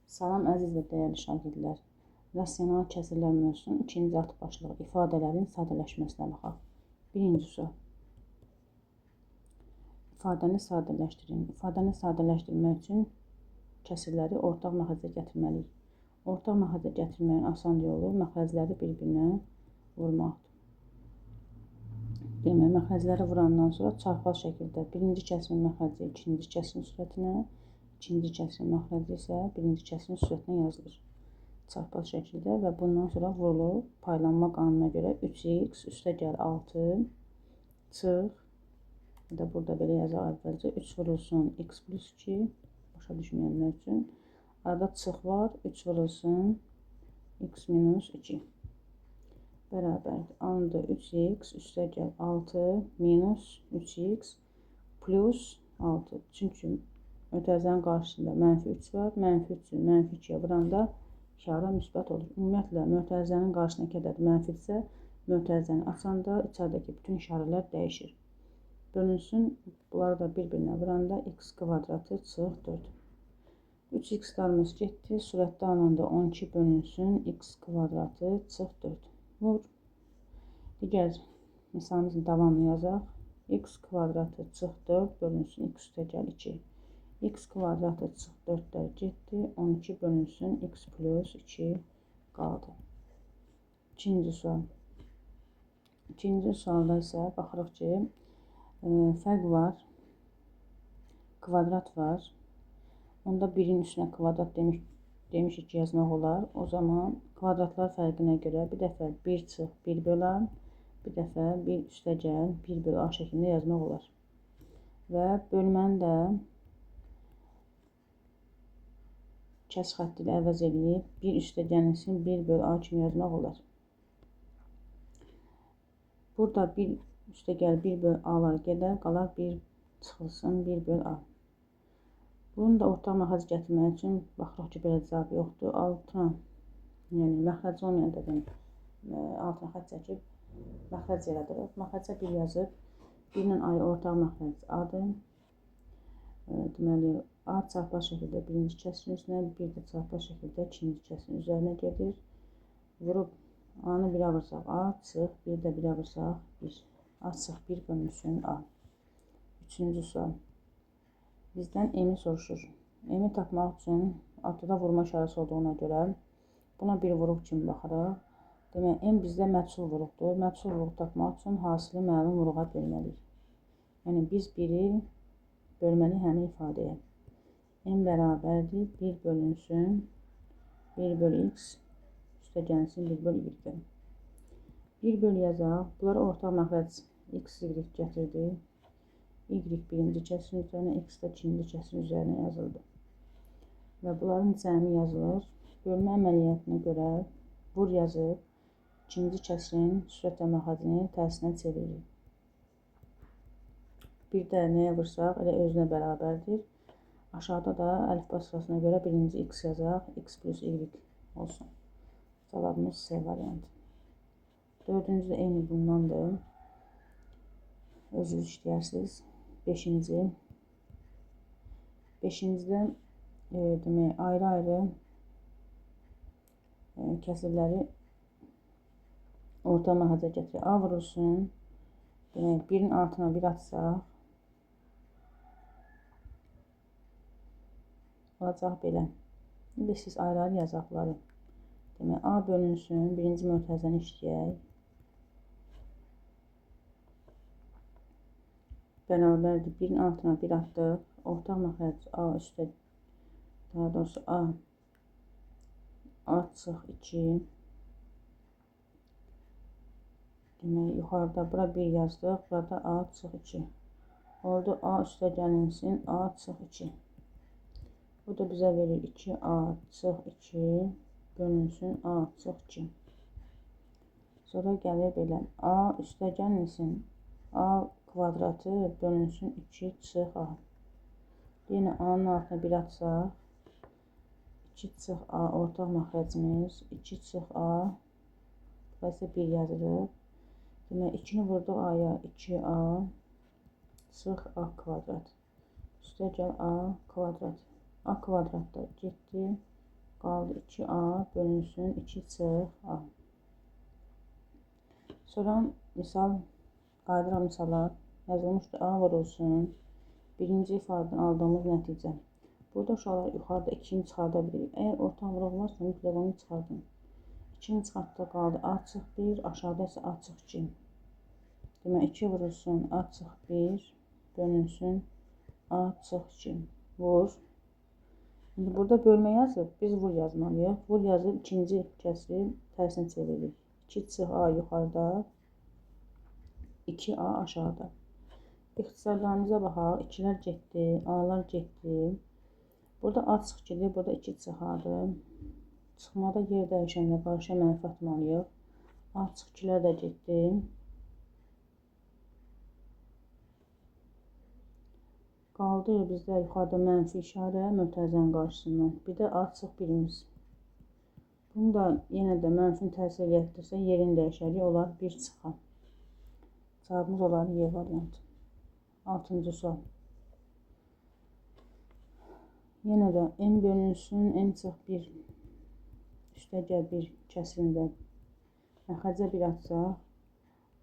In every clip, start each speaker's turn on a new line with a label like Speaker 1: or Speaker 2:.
Speaker 1: Salam əziz və dəyərli şagirdlər. Rasional kəsirlər mövzusunun ikinci alt başlığı ifadələrin sadələşməsinə baxaq. Birinci sual. İfadəni sadələşdirin. İfadəni sadələşdirmək üçün kəsirləri ortaq məxrəcə gətirməliyik. Ortaq məxrəcə gətirməyin asan yolu məxrəcləri bir-birinə vurmaqdır. Demək, məxrəcləri vurandan sonra çarpaz şəkildə birinci kəsirin məxrəci ikinci kəsirin sürətinə, ikinci kəsirin məxrəci isə birinci kəsirin sürətinə yazılır. Çarpaz şəkildə və bundan sonra vurulur. Paylanma qanununa görə 3x üstə gəl 6 çıx. Ya da burada belə yazaq əvvəlcə 3 vurulsun x plus 2 başa düşməyənlər üçün. Arada çıx var. 3 vurulsun x minus 2 bərabərdir. Alındı 3x üstə gəl 6 minus 3x plus 6. Çünki mötərizənin qarşısında mənfi 3 var. Mənfi 3-ü mənfi 2-yə vuranda işarə müsbət olur. Ümumiyyətlə, mötərizənin qarşısındakı ədəd mənfidirsə, mötərizəni açanda içəridəki bütün işarələr dəyişir. Bölünsün, bunları da bir-birinə vuranda x kvadratı çıx 4. 3x-larımız getdi. Sürətdə alındı 12 bölünsün x kvadratı çıx 4. Vur. Digər misalımızın davamını yazaq. X kvadratı çıx 4 bölünsün x üstə gəl 2. X kvadratı çıx 4-lər getdi. 12 bölünsün x plus 2 qaldı. İkinci sual. İkinci sualda isə baxırıq ki, fərq var. Kvadrat var. Onda birin üstünə kvadrat demişik ki, yazmaq olar. O zaman kvadratlar fərqinə görə bir dəfə 1 çıx 1 böl A, bir dəfə 1 üstə gəl 1 böl A şəklində yazmaq olar. Və bölməni də kəs xətti ilə əvəz eləyib 1 üstə gəlinsin 1 böl A kimi yazmaq olar. Burada 1 üstə gəl 1 böl A-lar gedər, qalar 1 çıxılsın 1 böl A. Bunu da ortaq məxrəc gətirmək üçün baxırıq ki, belə cavab yoxdur. Altına, yəni məxrəc olmayan ədədin altına xətt çəkib məxrəc yaradırıq. Məxrəcə 1 yazıb, 1 ilə A-ya ortaq məxrəc A-dır. Deməli, A çarpaz şəkildə birinci kəsirin üstünə, bir də çarpaz şəkildə ikinci kəsirin üzərinə gedir. Vurub A-nı 1-ə vursaq A, çıx, 1 də 1-ə vursaq 1. A çıx 1 bölünsün A. Üçüncü sual. Bizdən M-i soruşur. M-i tapmaq üçün ortada vurma işarəsi olduğuna görə buna bir vuruq kimi baxırıq. Demək, M bizdə məchul vuruqdur. Məchul vuruq tapmaq üçün hasili məlum vuruğa bölməliyik. Yəni, biz 1-i bölməliyik həmin ifadəyə. M bərabərdir 1 bölünsün 1 böl x üstə gəlsin 1 böl y. 1 böl yazaq. Bunlara ortaq məxrəc x, y gətirdi. Y birinci kəsirin üzərinə, x də ikinci kəsirin üzərinə yazıldı. Və bunların cəmi yazılır. Bölmə əməliyyatına görə vur yazıb ikinci kəsirin sürət və məxrəcini tərsinə çeviririk. Bir də nəyə vursaq, elə özünə bərabərdir. Aşağıda da əlifba sırasına görə birinci x yazaq, x plus y olsun. Cavabımız C variantı. Dördüncü də eyni bundandır. Özünüz işləyərsiniz. Beşinci. Beşincidə demək, ayrı-ayrı kəsirləri orta məxrəcə gətirir. A vurulsun. Demək, birin altına 1 atsaq olacaq belə. İndi siz ayrı-ayrı yazaq bunları. Demək, A bölünsün. Birinci mötərizəni işləyək. Bərabərdir. 1-in altına 1 atdıq. Ortaq məxrəc A üstə, daha doğrusu A, A çıx 2. Demək, yuxarıda bura 1 yazdıq. Burada A çıx 2. Oldu A üstə gəlinsin. A çıx 2. Bu da bizə verir 2A çıx 2 bölünsün A çıx 2. Sonra gəlir belə. A üstə gəlinsin. A kvadratı bölünsün 2 çıx A. Yenə A-nın altına 1 atsaq 2 çıx A ortaq məxrəcimiz 2 çıx A burası 1 yazırıq. Demək 2-ni vurduq A-ya 2A çıx A kvadrat. Üstə gəl A kvadrat. A kvadrat da getdi. Qaldı 2A bölünsün 2 çıx A. Sonra misal, qayıdıraq misala. Yazılmışdır A vurulsun. Birinci ifadədən aldığımız nəticə. Burada uşaqlar yuxarıda 2-ni çıxarda bilirik. Əgər ortaq vuruq varsa, mütləq onu çıxardın. 2-ni çıxartda qaldı A çıx 1, aşağıda isə A çıx 2. Demək, 2 vurulsun A çıx 1, bölünsün A çıx 2. Vur. İndi burada bölmə yazıb, biz vur yazmalıyıq. Vur yazıb ikinci kəsri tərsini çeviririk. 2 çıx A yuxarıda, 2A aşağıda. İxtisarlarımıza baxaq. 2-lər getdi, A'lar getdi. Burada A çıx 2-dir, burada 2 çıx A-dır. Çıxmada yer dəyişəndə qarşıya mənfi atmalıyıq. A çıx 2-lər də getdi. Qaldı bizdə yuxarıda mənfi işarə mötərizənin qarşısından. Bir də A çıx 1-imiz. Bunu da yenə də mənfini təsir elətdirsə yerini dəyişərik. Olar 1 çıx A. Cavabımız olar Y variantı. 6-cı sual. Yenə də M bölünsün, M çıx 1 üstəgəl 1 kəsirində məxrəcə 1 atsaq,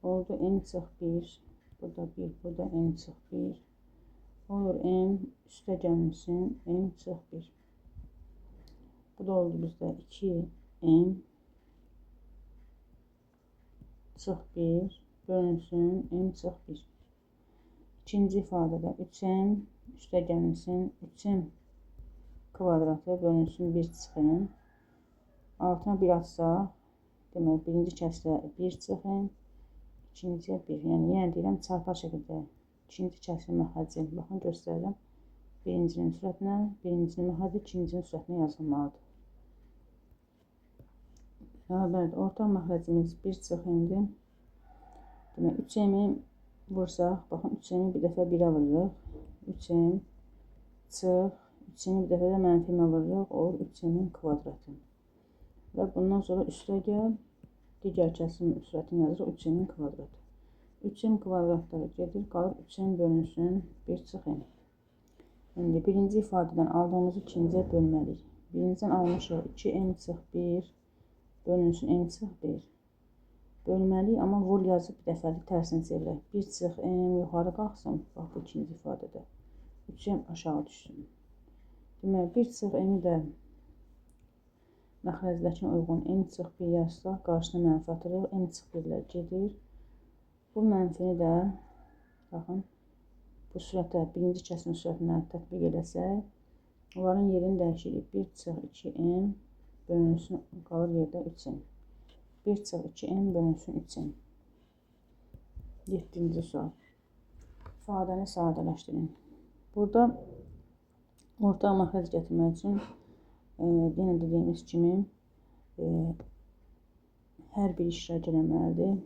Speaker 1: oldu M çıx 1, burada 1, burada M çıx 1, olur M üstə gəlmişsin, M çıx 1. Bu da oldu bizdə 2M çıx 1 bölünsün, M çıx 1. İkinci ifadədə 3M üstə gəlmişsin, 3M kvadratı bölünsün 1 çıx M. Altına 1 atsaq, demək, birinci kəsrə 1 çıx M, ikinciyə 1. Yəni, yenə deyirəm, çarpar şəkildə ikinci kəsrin məxrəci, baxın, göstərirəm. Birincinin sürətinə, birincinin məxrəci ikincinin sürətinə yazılmalıdır. Bərabərdir. Ortaq məxrəcimiz 1 çıx M-dir. Demək, 3M-i vursaq, baxın, 3M-i bir dəfə 1-ə vururuq. 3M çıx, 3M-i bir dəfə də mənfi M-ə vururuq, olur 3M-in kvadratı. Və bundan sonra üstə gəl, digər kəsim sürətini yazırıq, 3M-in kvadratı. 3M kvadratları gedir, qalır 3M bölünsün 1 çıx M. İndi birinci ifadədən aldığımızı ikinciyə bölməliyik. Birincidən almışıq 2M çıx 1 bölünsün M çıx 1. Bölməliyik, amma vur yazıb bir dəfəlik tərsini çevirək. 1 çıx M yuxarı qalxsın, bax bu ikinci ifadədə. 3M aşağı düşsün. Demək, 1 çıx M-i də məxrəcləkinə uyğun M çıx 1 yazsaq, qarşısına mənfi atırıq. M çıx 1-lər gedir. Bu mənfini də, baxın, bu sürətə, birinci kəsin sürətinə tətbiq eləsək, onların yerini dəyişirik. 1 çıx 2M bölünsün, qalır yerdə 3M. 1 çıx 2M bölünsün 3M. 7-ci sual. İfadəni sadələşdirin. Burada ortaq məxrəc gətirmək üçün yenə dediyimiz kimi hər bir iştirak eləməlidir.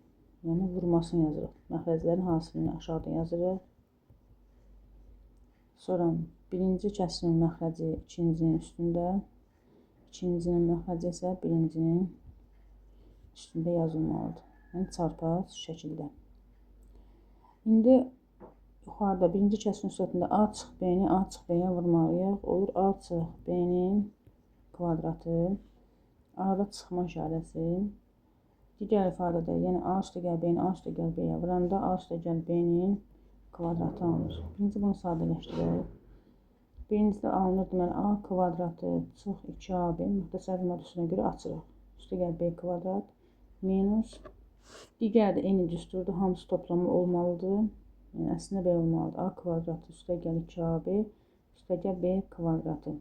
Speaker 1: Yəni, vurmasını yazırıq. Məxrəclərin hasilini aşağıda yazırıq. Sonra birinci kəsirin məxrəci ikincinin üstündə, ikincinin məxrəci isə birincinin üstündə yazılmalıdır. Yəni, çarpaz şəkildə. İndi yuxarıda birinci kəsirin sürətində A çıx B-ni A çıx B-yə vurmalıyıq. Olur A çıx B-nin kvadratı, arada çıxma işarəsi. Digər ifadədə, yəni A üstəgəl B-ni A üstəgəl B-yə vuranda A üstəgəl B-nin kvadratı alınır. Birinci bunu sadələşdirək. Birincidə alınır, deməli, A kvadratı çıx 2AB, müxtəsər vurma düsturuna görə açırıq. Üstəgəl B kvadrat minus. Digər də eyni düsturdur, hamısı toplamı olmalıdır. Yəni, əslində belə olmalıdır. A kvadratı üstəgəl 2AB, üstəgəl B kvadratı.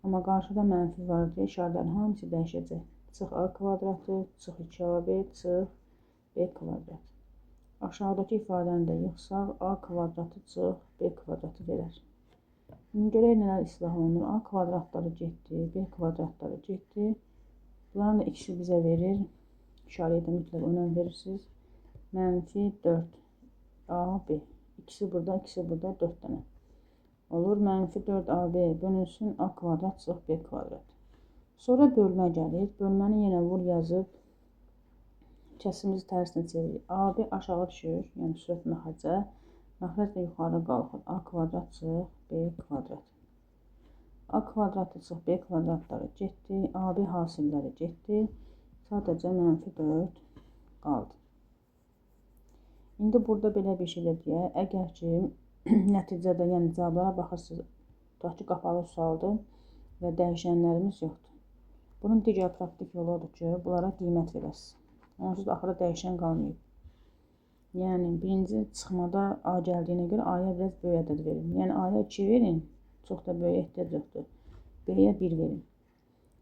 Speaker 1: Amma qarşıda mənfi var deyə işarələrin hamısı dəyişəcək. Çıx A kvadratı, çıx 2AB, çıx B kvadratı. Aşağıdakı ifadəni də yığsaq, A kvadratı çıx B kvadratı verər. İndi görək nələr islah olunur. A kvadratları getdi, B kvadratları getdi. Bunların da ikisi bizə verir. İşarəyə də mütləq önəm verirsiniz. Mənfi 4AB. İkisi burada, ikisi burada 4 dənə. Olur. Mənfi 4AB bölünsün A kvadrat çıx B kvadrat. Sonra bölmə gəlir. Bölməni yenə vur yazıb kəsimizi tərsinə çeviririk. AB aşağı düşür, yəni sürət məxrəcə. Məxrəc də yuxarı qalxır. A kvadrat çıx B kvadrat. A kvadratı çıx B kvadratları getdi. AB hasilləri getdi. Sadəcə mənfi 4 qaldı. İndi burada belə bir şey də deyək. Əgər ki, nəticədə, yəni cavablara baxırsınız, tutaq ki, qapalı sualdır və dəyişənlərimiz yoxdur. Bunun digər praktik yolu odur ki, bunlara qiymət verəsiniz. Onsuz da axıra dəyişən qalmayıb. Yəni, birinci çıxmada A gəldiyinə görə A-ya biraz böyük ədəd verin. Yəni, A-ya 2 verin, çox da böyük ehtiyac yoxdur. B-yə 1 verin.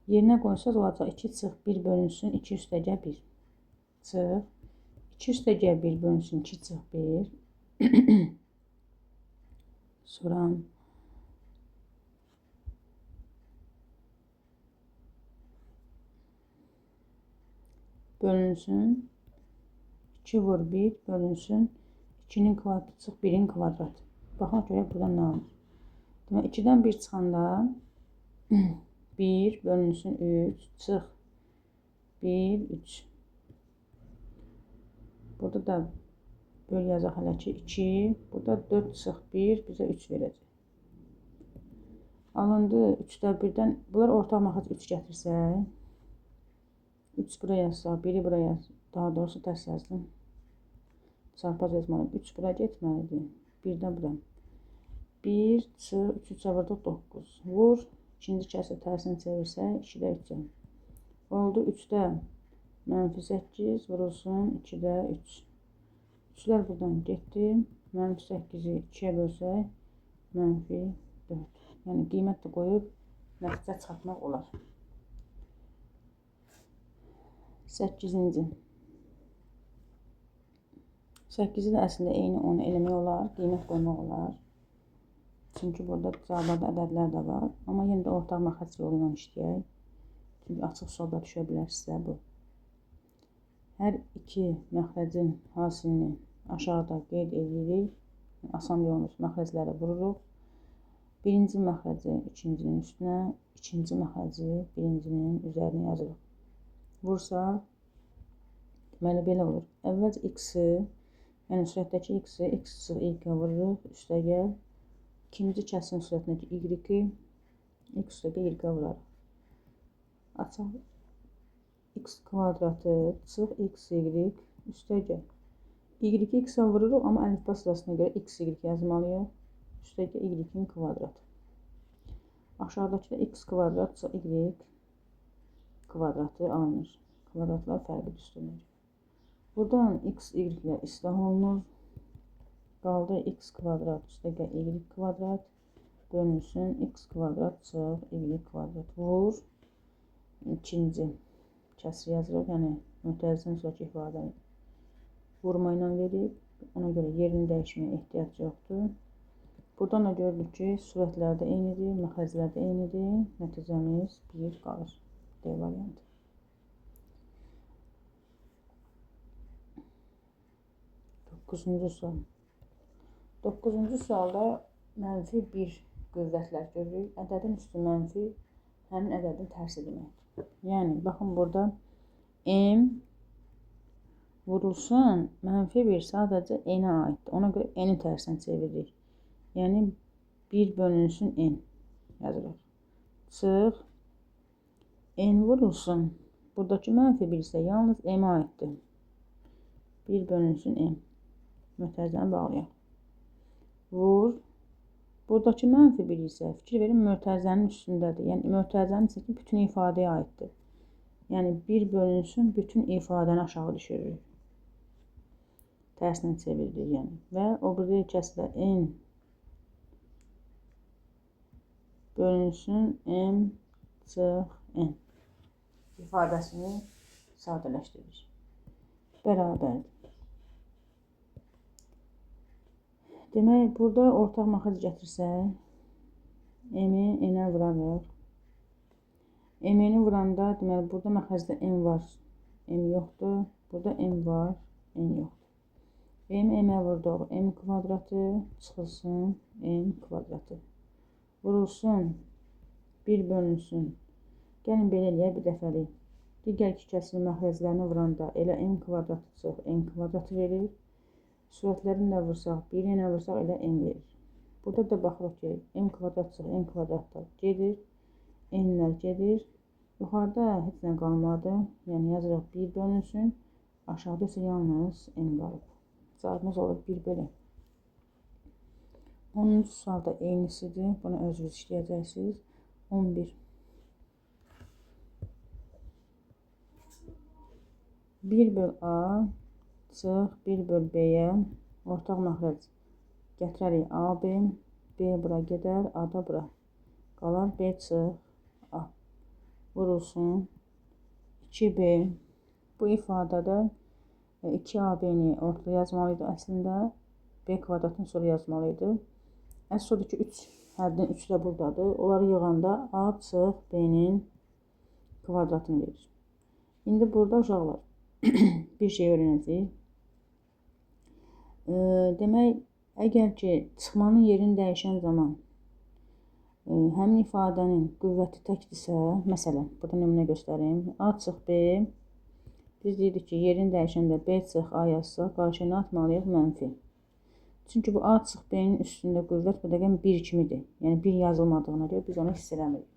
Speaker 1: Yerinə qoysaz olacaq 2 çıx 1 bölünsün 2 üstəgəl 1. Çıx 2 üstəgəl 1 bölünsün 2 çıx 1. Sonra bölünsün 2 vur 1 bölünsün 2-nin kvadratı çıx 1-in kvadratı. Baxaq görək buradan nə alınır. Demək 2-dən 1 çıxanda 1 bölünsün 3 çıx 1 3. Burada da böl yazaq hələ ki 2. Burada 4 çıx 1 bizə 3 verəcək. Alındı 3-də 1-dən. Bunlar ortaq məxrəc 3 gətirsək. 3 buraya yazsaq, 1-i buraya yazsaq. Daha doğrusu tərs yazdım. Çarpaz yazmalıyım. 3 bura getməlidir. 1-dən bura. 1 çıx 3 3-ə vurduq 9. Vur. İkinci kəsir tərsini çevirsək 2-də 3-ə. Oldu 3-də mənfi 8 vurulsun 2-də 3. 3-lər buradan getdi. Mənfi 8-i 2-yə bölsək mənfi 4. Yəni qiymət də qoyub nəticə çıxartmaq olar. 8-ci. 8-i də əslində eyni onu eləmək olar, qiymət qoymaq olar. Çünki burada cavablarda ədədlər də var. Amma yenə də ortaq məxrəc yolu ilə işləyək. Çünki açıq sualda düşə bilər sizə bu. Hər iki məxrəcin hasilini aşağıda qeyd edirik. Asan yolumuz məxrəclərə vururuq. Birinci məxrəci ikincinin üstünə, ikinci məxrəci birincinin üzərinə yazırıq. Vursaq, deməli belə olur. Əvvəlcə x-i, yəni sürətdəki x-i, x çıx y-ə vururuq, üstəgəl. İkinci kəsin sürətindəki y-i, x üstəgəl y-ə vurarıq. Açaq x kvadratı çıx x, y üstəgəl. Y-i x-ə vururuq, amma əlifba sırasına görə x, y yazmalıyıq. Üstəgəl y-in kvadratı. Aşağıdakı da x kvadrat çıx y kvadratı alınır. Kvadratlar fərqi düsturuna görə. Buradan x, y ilə islah olunur. Qaldı x kvadrat üstəgəl y kvadrat bölünsün x kvadrat çıx y kvadrat. Vur. İkinci kəsir yazırıq. Yəni mötərizədən sonraki ifadəni vurma ilə verib. Ona görə yerini dəyişməyə ehtiyac yoxdur. Buradan da görürük ki, sürətlər də eynidir, məxrəclər də eynidir. Nəticəmiz 1 qalır. D variantı. 9-cu sual. 9-cu sualda mənfi 1 qüvvətlər görürük. Ədədin üstü mənfi, həmin ədədin tərsi deməkdir. Yəni, baxın burada m vurulsun, mənfi 1 sadəcə n-ə aiddir. Ona görə n-i tərsinə çeviririk. Yəni, 1 bölünsün n yazırıq. Çıx, n vurulsun. Buradakı mənfi 1 isə yalnız m-ə aiddir. 1 bölünsün m. Mötərizəni bağlayaq. Vur. Buradakı mənfi 1 isə fikir verin mötərizənin üstündədir. Yəni mötərizənin içindəki bütün ifadəyə aiddir. Yəni 1 bölünsün bütün ifadəni aşağı düşürürük. Tərsinə çeviririk yəni. Və o biri kəsirdə n bölünsün m çıx n ifadəsini sadələşdiririk. Bərabərdir. Demək, burada ortaq məxrəc gətirsək, m-i n-ə vurarıq. M-ni vuranda, deməli, burada məxrəcdə m var, m yoxdur. Burada m var, n yoxdur. M m-ə vurduq, m kvadratı çıxılsın, m kvadratı. Vurulsun, 1 bölünsün. Gəlin, belə eləyək bir dəfəlik. Digər iki kəsirin məxrəclərini vuranda elə m kvadratı çıx, n kvadratı verir. Sürətlərini də vursaq, 1 n-ə vursaq elə n verir. Burada da baxırıq ki, m kvadrat çıx, m kvadratlar gedir, n-lər gedir. Yuxarıda heç nə qalmadı. Yəni yazırıq 1 bölünsün. Aşağıda isə yalnız n qalıb. Cavabımız olur 1 bölü. 10-cu sualda eynisidir. Bunu özünüz işləyəcəksiniz. 11. 1 böl A çıx 1 böl B-yə ortaq məxrəc gətirərik AB, B bura gedər, A da bura. Qalar B çıx A. Vurulsun 2B. Bu ifadədə 2AB-ni ortada yazmalıydı əslində. B kvadratını sonra yazmalıydı. Əsl odur ki, 3 həddin 3 də buradadır. Onları yığanda A çıx B-nin kvadratını verir. İndi burada uşaqlar bir şey öyrənəcəyik. Demək, əgər ki, çıxmanın yerini dəyişən zaman həmin ifadənin qüvvəti təkdirsə, məsələn, burada nümunə göstərim. A çıx B, biz deyirik ki, yerini dəyişəndə B çıx A yazsaq, qarşıya nə atmalıyıq? Mənfi. Çünki bu A çıx B-nin üstündə qüvvət bu dəqiqə 1 kimidir. Yəni, 1 yazılmadığına görə biz onu hiss eləmirik.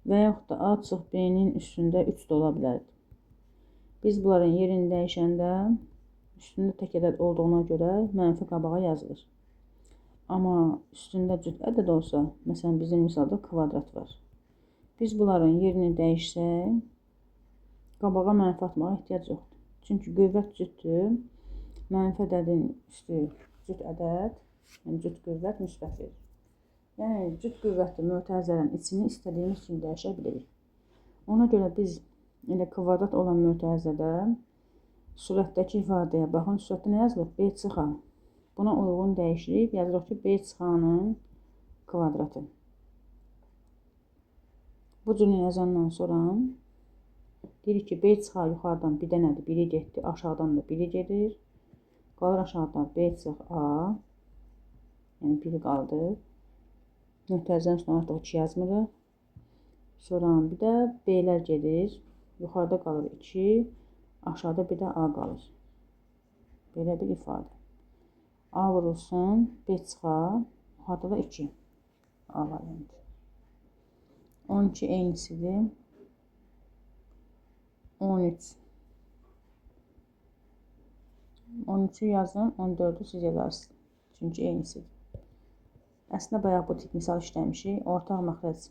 Speaker 1: Və yaxud da A çıx B-nin üstündə 3 də ola bilərdi. Biz bunların yerini dəyişəndə üstündə tək ədəd olduğuna görə mənfi qabağa yazılır. Amma üstündə cüt ədəd olsa, məsələn, bizim misalda kvadrat var. Biz bunların yerini dəyişsək, qabağa mənfi atmağa ehtiyac yoxdur. Çünki qüvvət cütdür, mənfi ədədin üstü cüt ədəd, yəni cüt qüvvət müsbət verir. Yəni, cüt qüvvətli mötərizələrin içini istədiyimiz kimi dəyişə bilirik. Ona görə biz elə kvadrat olan mötərizədə surətdəki ifadəyə baxın, surətdə nə yazılıb? B çıx A. Buna uyğun dəyişirik. Yazırıq ki, B çıx A-nın kvadratı. Bu cümlə yazandan sonra deyirik ki, B çıx A yuxarıdan bir dənədir, biri getdi, aşağıdan da biri gedir. Qalır aşağıdan B çıx A, yəni biri qaldı. Mötərizənin üstünə artıq 2 yazmırıq. Sonra bir də B-lər gedir. Yuxarıda qalır 2, aşağıda bir də A qalır. Belə bir ifadə. A vurulsun, B çıx A, yuxarıda da 2 A variantı. 12 eynisidir. 13. 13-ü yazın, 14-ü siz yazarsınız. Çünki eynisidir. Əslində, bayaq bu tip misal işləmişik. Ortaq məxrəc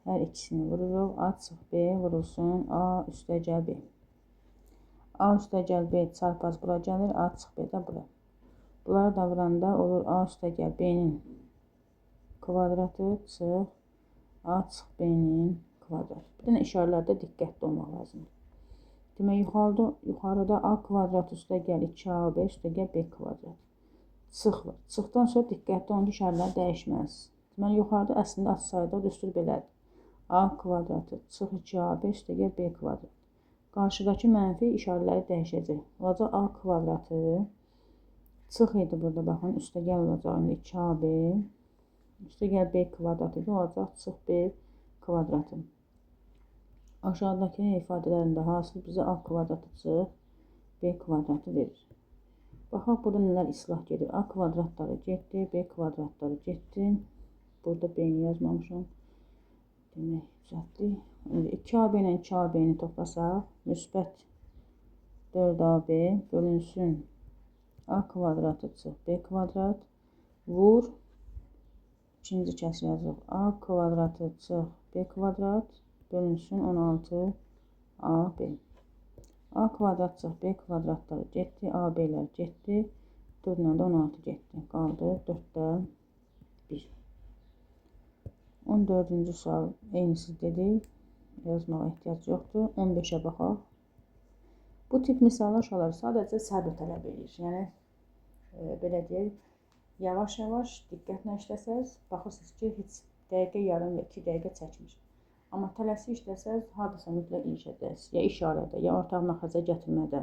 Speaker 1: hər ikisini vururuq. A çıx B vurulsun, A üstəgəl B. A üstəgəl B çarpaz bura gəlir, A çıx B də bura. Bunları da vuranda olur A üstəgəl B-nin kvadratı çıx A çıx B-nin kvadratı. Bir dənə işarələrdə diqqətli olmaq lazımdır. Demək, yuxarıda A kvadratı üstəgəl 2AB üstəgəl B kvadrat. Çıx var. Çıxdan sonra diqqətli olun ki, işarələr dəyişməz. Deməli, yuxarıda əslində açsaydı düstur belədir. A kvadratı çıx 2AB üstəgəl B kvadrat. Qarşıdakı mənfi işarələri dəyişəcək. Olacaq A kvadratı çıx idi burada, baxın, üstəgəl olacaq indi 2AB üstəgəl B kvadratı idi, olacaq çıx B kvadratı. Aşağıdakı ifadələrin də hasıl bizə A kvadratı çıx B kvadratı verir. Baxaq, burada nələr islah gedir. A kvadratları getdi, B kvadratları getdi. Burada B-ni yazmamışam. Demək, düzəltdik. İndi 2AB ilə 2AB-ni toplasaq, müsbət 4AB bölünsün A kvadratı çıx B kvadrat vur. İkinci kəsir yazırıq. A kvadratı çıx B kvadrat bölünsün 16 AB. A kvadrat çıx B kvadratları getdi, AB-lər getdi. 4 ilə də 16 getdi. Qaldı 4-də 1. 14-cü sual eynisi dedik. Yazmağa ehtiyac yoxdur. 15-ə baxaq. Bu tip misallar uşaqlar sadəcə səbir tələb edir. Yəni, belə deyək, yavaş-yavaş diqqətlə işləsəz, baxırsınız ki, heç dəqiqə yarım və 2 dəqiqə çəkmir. Amma tələsik işləsəz, hardasa mütləq ilişəcəksiniz. Ya işarədə, ya ortaq məxrəcə gətirmədə,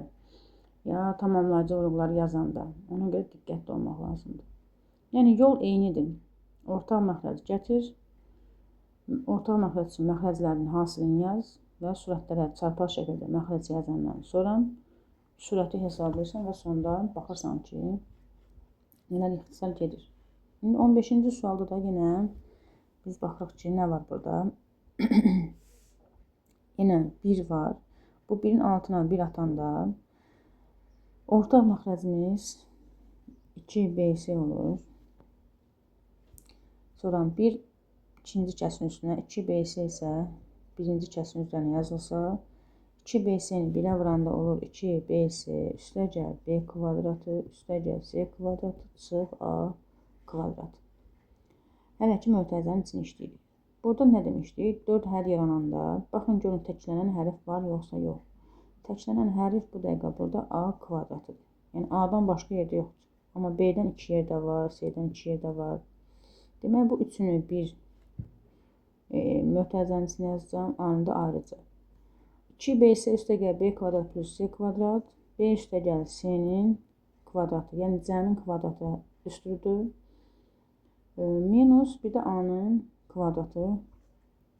Speaker 1: ya tamamlayıcı vurğuları yazanda. Ona görə diqqətli olmaq lazımdır. Yəni, yol eynidir. Ortaq məxrəc gətir, ortaq məxrəc üçün məxrəclərin hasilini yaz və surətlərə çarpaz şəkildə məxrəc yazandan sonra sürəti hesablayırsan və sonda baxırsan ki, nələr ixtisar gedir. İndi 15-ci sualda da yenə biz baxırıq ki, nə var burada? Yenə 1 var. Bu 1-in altına 1 atanda ortaq məxrəcimiz 2BC olur. Sonra 1 ikinci kəsrin üstünə 2BC isə birinci kəsrin üzərinə yazılsa, 2BC-ni 1-ə vuranda olur 2BC üstəgəl B kvadratı üstəgəl C kvadratı çıx A kvadrat. Hələ ki mötərizənin içini işləyirik. Burada nə demişdik? 4 həll yarananda, baxın görün təklənən hərf var yoxsa yox. Təklənən hərf bu dəqiqə burada A kvadratıdır. Yəni A-dan başqa yerdə yoxdur. Amma B-dən 2 yerdə var, C-dən 2 yerdə var. Demək bu üçünü bir mötərizənin içinə yazacağam, A-nı da ayrıca. 2BC üstəgəl B kvadrat plus C kvadrat, B üstəgəl C-nin kvadratı, yəni C-nin kvadratı üstüdür. Minus bir də A-nın kvadratı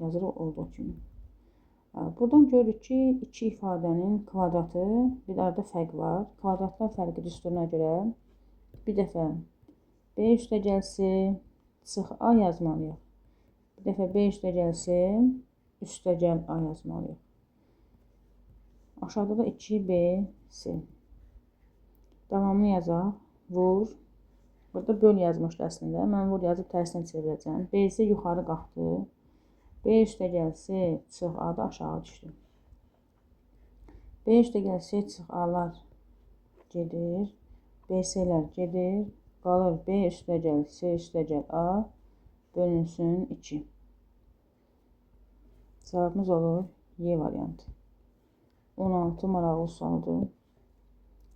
Speaker 1: yazırıq olduğu kimi. Buradan görürük ki, iki ifadənin kvadratı, bir arada fərq var. Kvadratlar fərqi düsturuna görə bir dəfə B üstəgəl C çıx A yazmalıyıq. Bir dəfə B üstəgəl C üstəgəl A yazmalıyıq. Aşağıda da 2BC. Davamını yazaq. Vur. Burada böl yazmışdı əslində. Mən vur yazıb tərsinə çevirəcəm. BC yuxarı qalxdı. B üstəgəl C çıx A da aşağı düşdü. B üstəgəl C çıx A-lar gedir. BC-lər gedir. Qalır B üstəgəl C üstəgəl A bölünsün 2. Cavabımız olur Y variantı. 16 maraqlı sualdır.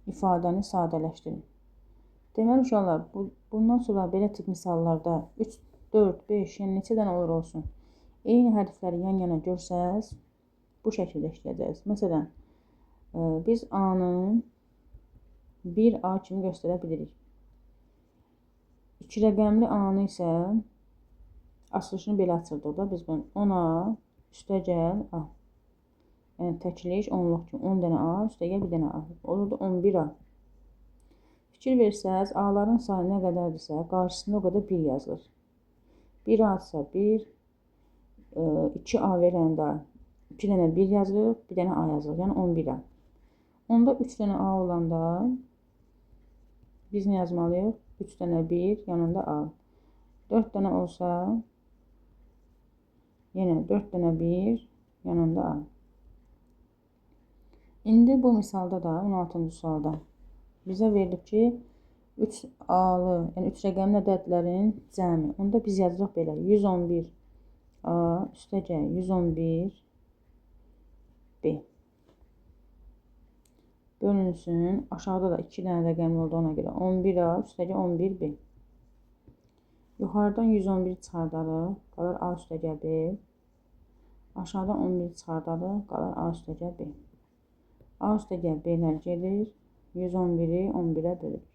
Speaker 1: İfadəni sadələşdirin. Deməli uşaqlar, bundan sonra belə tip misallarda 3, 4, 5, yəni neçə dənə olur olsun, eyni hərfləri yan-yana görsəz, bu şəkildə işləyəcəyiz. Məsələn, biz A-nı 1A kimi göstərə bilirik. 2 rəqəmli A-nı isə açılışını belə açırdıq da biz bunu 10A üstəgəl A. Yəni təklik 10-luq kimi 10 dənə A üstəgəl 1 dənə A. Olurdu 11A. Fikir versəz, A-ların sayı nə qədərdirsə, qarşısında o qədər 1 yazılır. 1 A-dırsa 1, 2A verəndə 2 dənə 1 yazılır, 1 dənə A yazılır. Yəni 11A. Onda 3 dənə A olanda biz nə yazmalıyıq? 3 dənə 1 yanında A. 4 dənə olsa, yenə 4 dənə 1 yanında A. İndi bu misalda da 16-cı sualda bizə verilib ki, 3 A-lı, yəni 3 rəqəmli ədədlərin cəmi. Onda biz yazırıq belə: 111 A üstəgəl 111 B bölünsün. Aşağıda da 2 dənə rəqəmli olduğuna görə 11A üstəgəl 11B. Yuxarıdan 111 çıxardarıq, qalır A üstəgəl B. Aşağıdan 11 çıxardarıq, qalır A üstəgəl B. A üstəgəl B-lər gedir. 111-i 11-ə bölürük.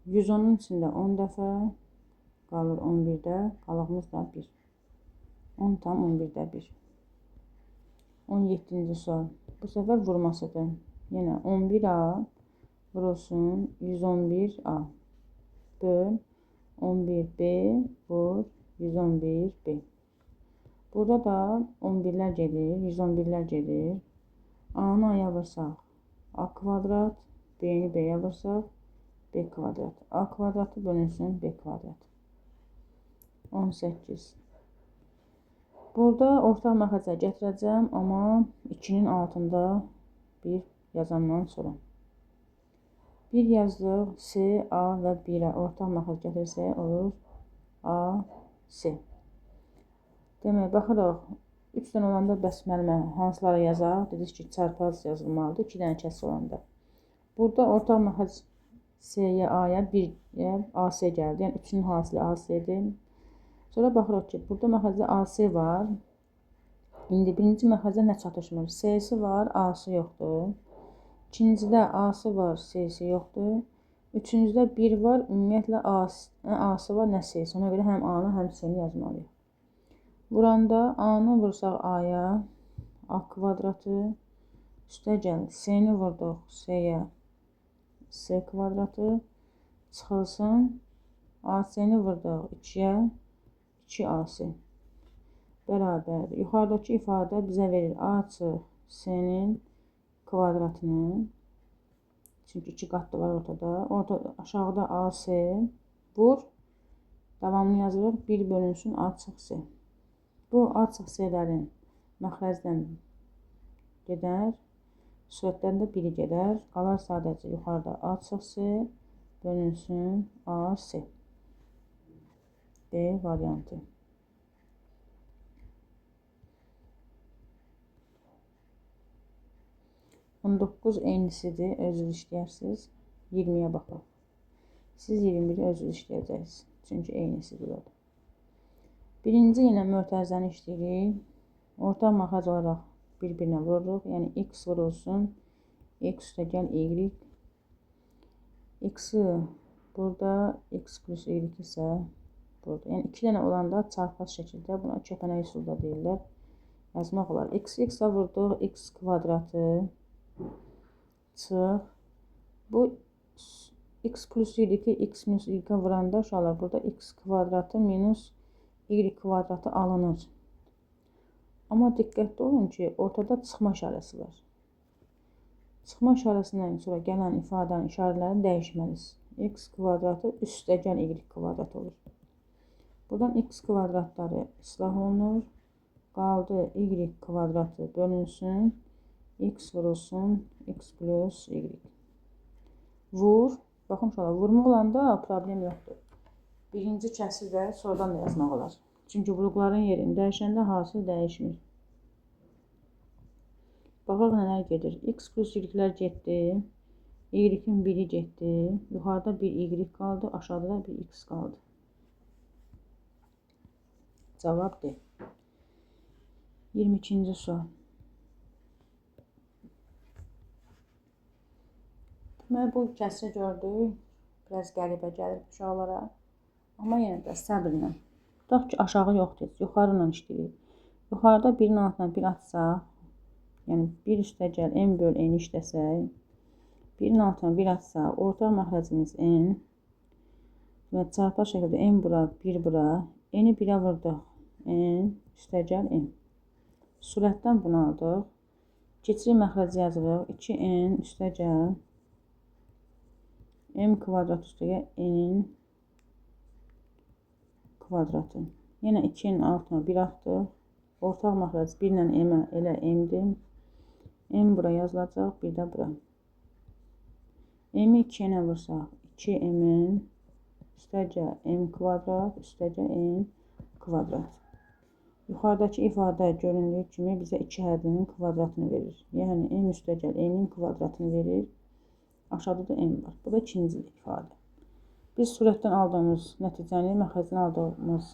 Speaker 1: 110-un içində 10 dəfə qalır 11-də, qalığımız da 1. 10,11-də 1. 17-ci sual. Bu səfər vurmasıdır. Yenə 11A vurulsun 111A böl 11B vur 111B. Burada da 11-lər gedir, 111-lər gedir. A-nı A-ya vursaq A kvadrat, B-ni B-yə vursaq B kvadrat. A kvadratı bölünsün B kvadrat. 18. Burada ortaq məxrəcə gətirəcəm, amma 2-nin altında 1 yazandan sonra. 1 yazdıq, C, A və 1-ə ortaq məxrəc gətirsək olur A, C. Demək, baxırıq, 3 dənə olanda bəs müəllimə hansıları yazaq? Dedik ki, çarpaz yazılmalıdır, 2 dənə kəs olanda. Burada ortaq məxrəc C-yə, A-ya, 1-yə AC gəldi. Yəni, 3-ün hasili AC-dir. Sonra baxırıq ki, burada məxrəcdə AC var. İndi birinci məxrəcdə nə çatışmır? C-si var, A-sı yoxdur. İkincidə A-sı var, C-si yoxdur. Üçüncüdə 1 var, ümumiyyətlə nə A-sı var, nə C-si. Ona görə həm A-nı, həm C-ni yazmalıyıq. Vuranda A-nı vursaq A-ya, A kvadratı, üstəgəl C-ni vurduq C-yə, C kvadratı çıxılsın AC-ni vurduq 2-yə, 2AC bərabərdir. Yuxarıdakı ifadə bizə verir A çıx C-nin kvadratını. Çünki 2 qatlı var ortada. Aşağıda AC vur. Davamını yazırıq. 1 bölünsün A çıx C. Bu A çıx C-lərin məxrəcdən gedər. Sürətdən də biri gedər. Qalar sadəcə yuxarıda A çıx C bölünsün AC. D variantı. 19 eynisidir. Özünüz işləyərsiniz. 20-yə baxaq. Siz 21-i özünüz işləyəcəksiniz. Çünki eynisidir orada. Birinci yenə mötərizəni işləyirik. Ortaq məxrəc olaraq bir-birinə vururuq. Yəni x vurulsun. X üstə gəl y. X-i burada, x plus y isə burada. Yəni 2 dənə olanda çarpaz şəkildə buna kəpənək üsulda deyirlər. Yazmaq olar. X x-ə vurduq. X kvadratı çıx. Bu x plus y-i x minus y-ə vuranda uşaqlar burada x kvadratı minus y kvadratı alınır. Amma diqqətli olun ki, ortada çıxma işarəsi var. Çıxma işarəsindən sonra gələn ifadənin işarələrini dəyişməlisiniz. X kvadratı üstəgəl y kvadratı olur. Buradan x kvadratları islah olunur. Qaldı y kvadratı bölünsün. X vurulsun, x plus y. Vur. Baxın uşaqlar, vurma olanda problem yoxdur. Birinci kəsir də sonradan da yazmaq olar. Çünki vurğuların yerini dəyişəndə hasil dəyişmir. Baxaq nələr gedir. X plus y-lər getdi. Y-in biri getdi. Yuxarıda bir y qaldı, aşağıda da bir x qaldı. Cavab D. 22-ci sual. Deməli, bu kəsiri gördük. Biraz qəribə gəlir uşaqlara. Amma yenə də səbirlə. Tutaq ki, aşağı yoxdur, yuxarı ilə işləyirik. Yuxarıda 1-in altına 1 atsaq, yəni 1 üstə gəl, n böl n işləsək, 1-in altına 1 atsaq, ortaq məxrəcimiz n və çarpaz şəkildə n bura, 1 bura, n-i 1-ə vurduq, n üstə gəl, n. Sürətdən bunu aldıq. Keçirik məxrəci yazırıq, 2n üstə gəl, m kvadrat üstə n-in kvadratı. Yenə 2-nin altına 1 atdıq. Ortaq məxrəc 1 ilə m-ə elə m-dir. M bura yazılacaq, bir də bura. M-i 2-yə vursaq, 2m-in üstəcə m kvadrat, üstəcə n kvadrat. Yuxarıdakı ifadə göründüyü kimi bizə 2 həddinin kvadratını verir. Yəni m üstəgəl n-in kvadratını verir. Aşağıda da m var. Bu da ikinci ifadə. Biz surətdən aldığımız nəticəni məxrəcdən aldığımız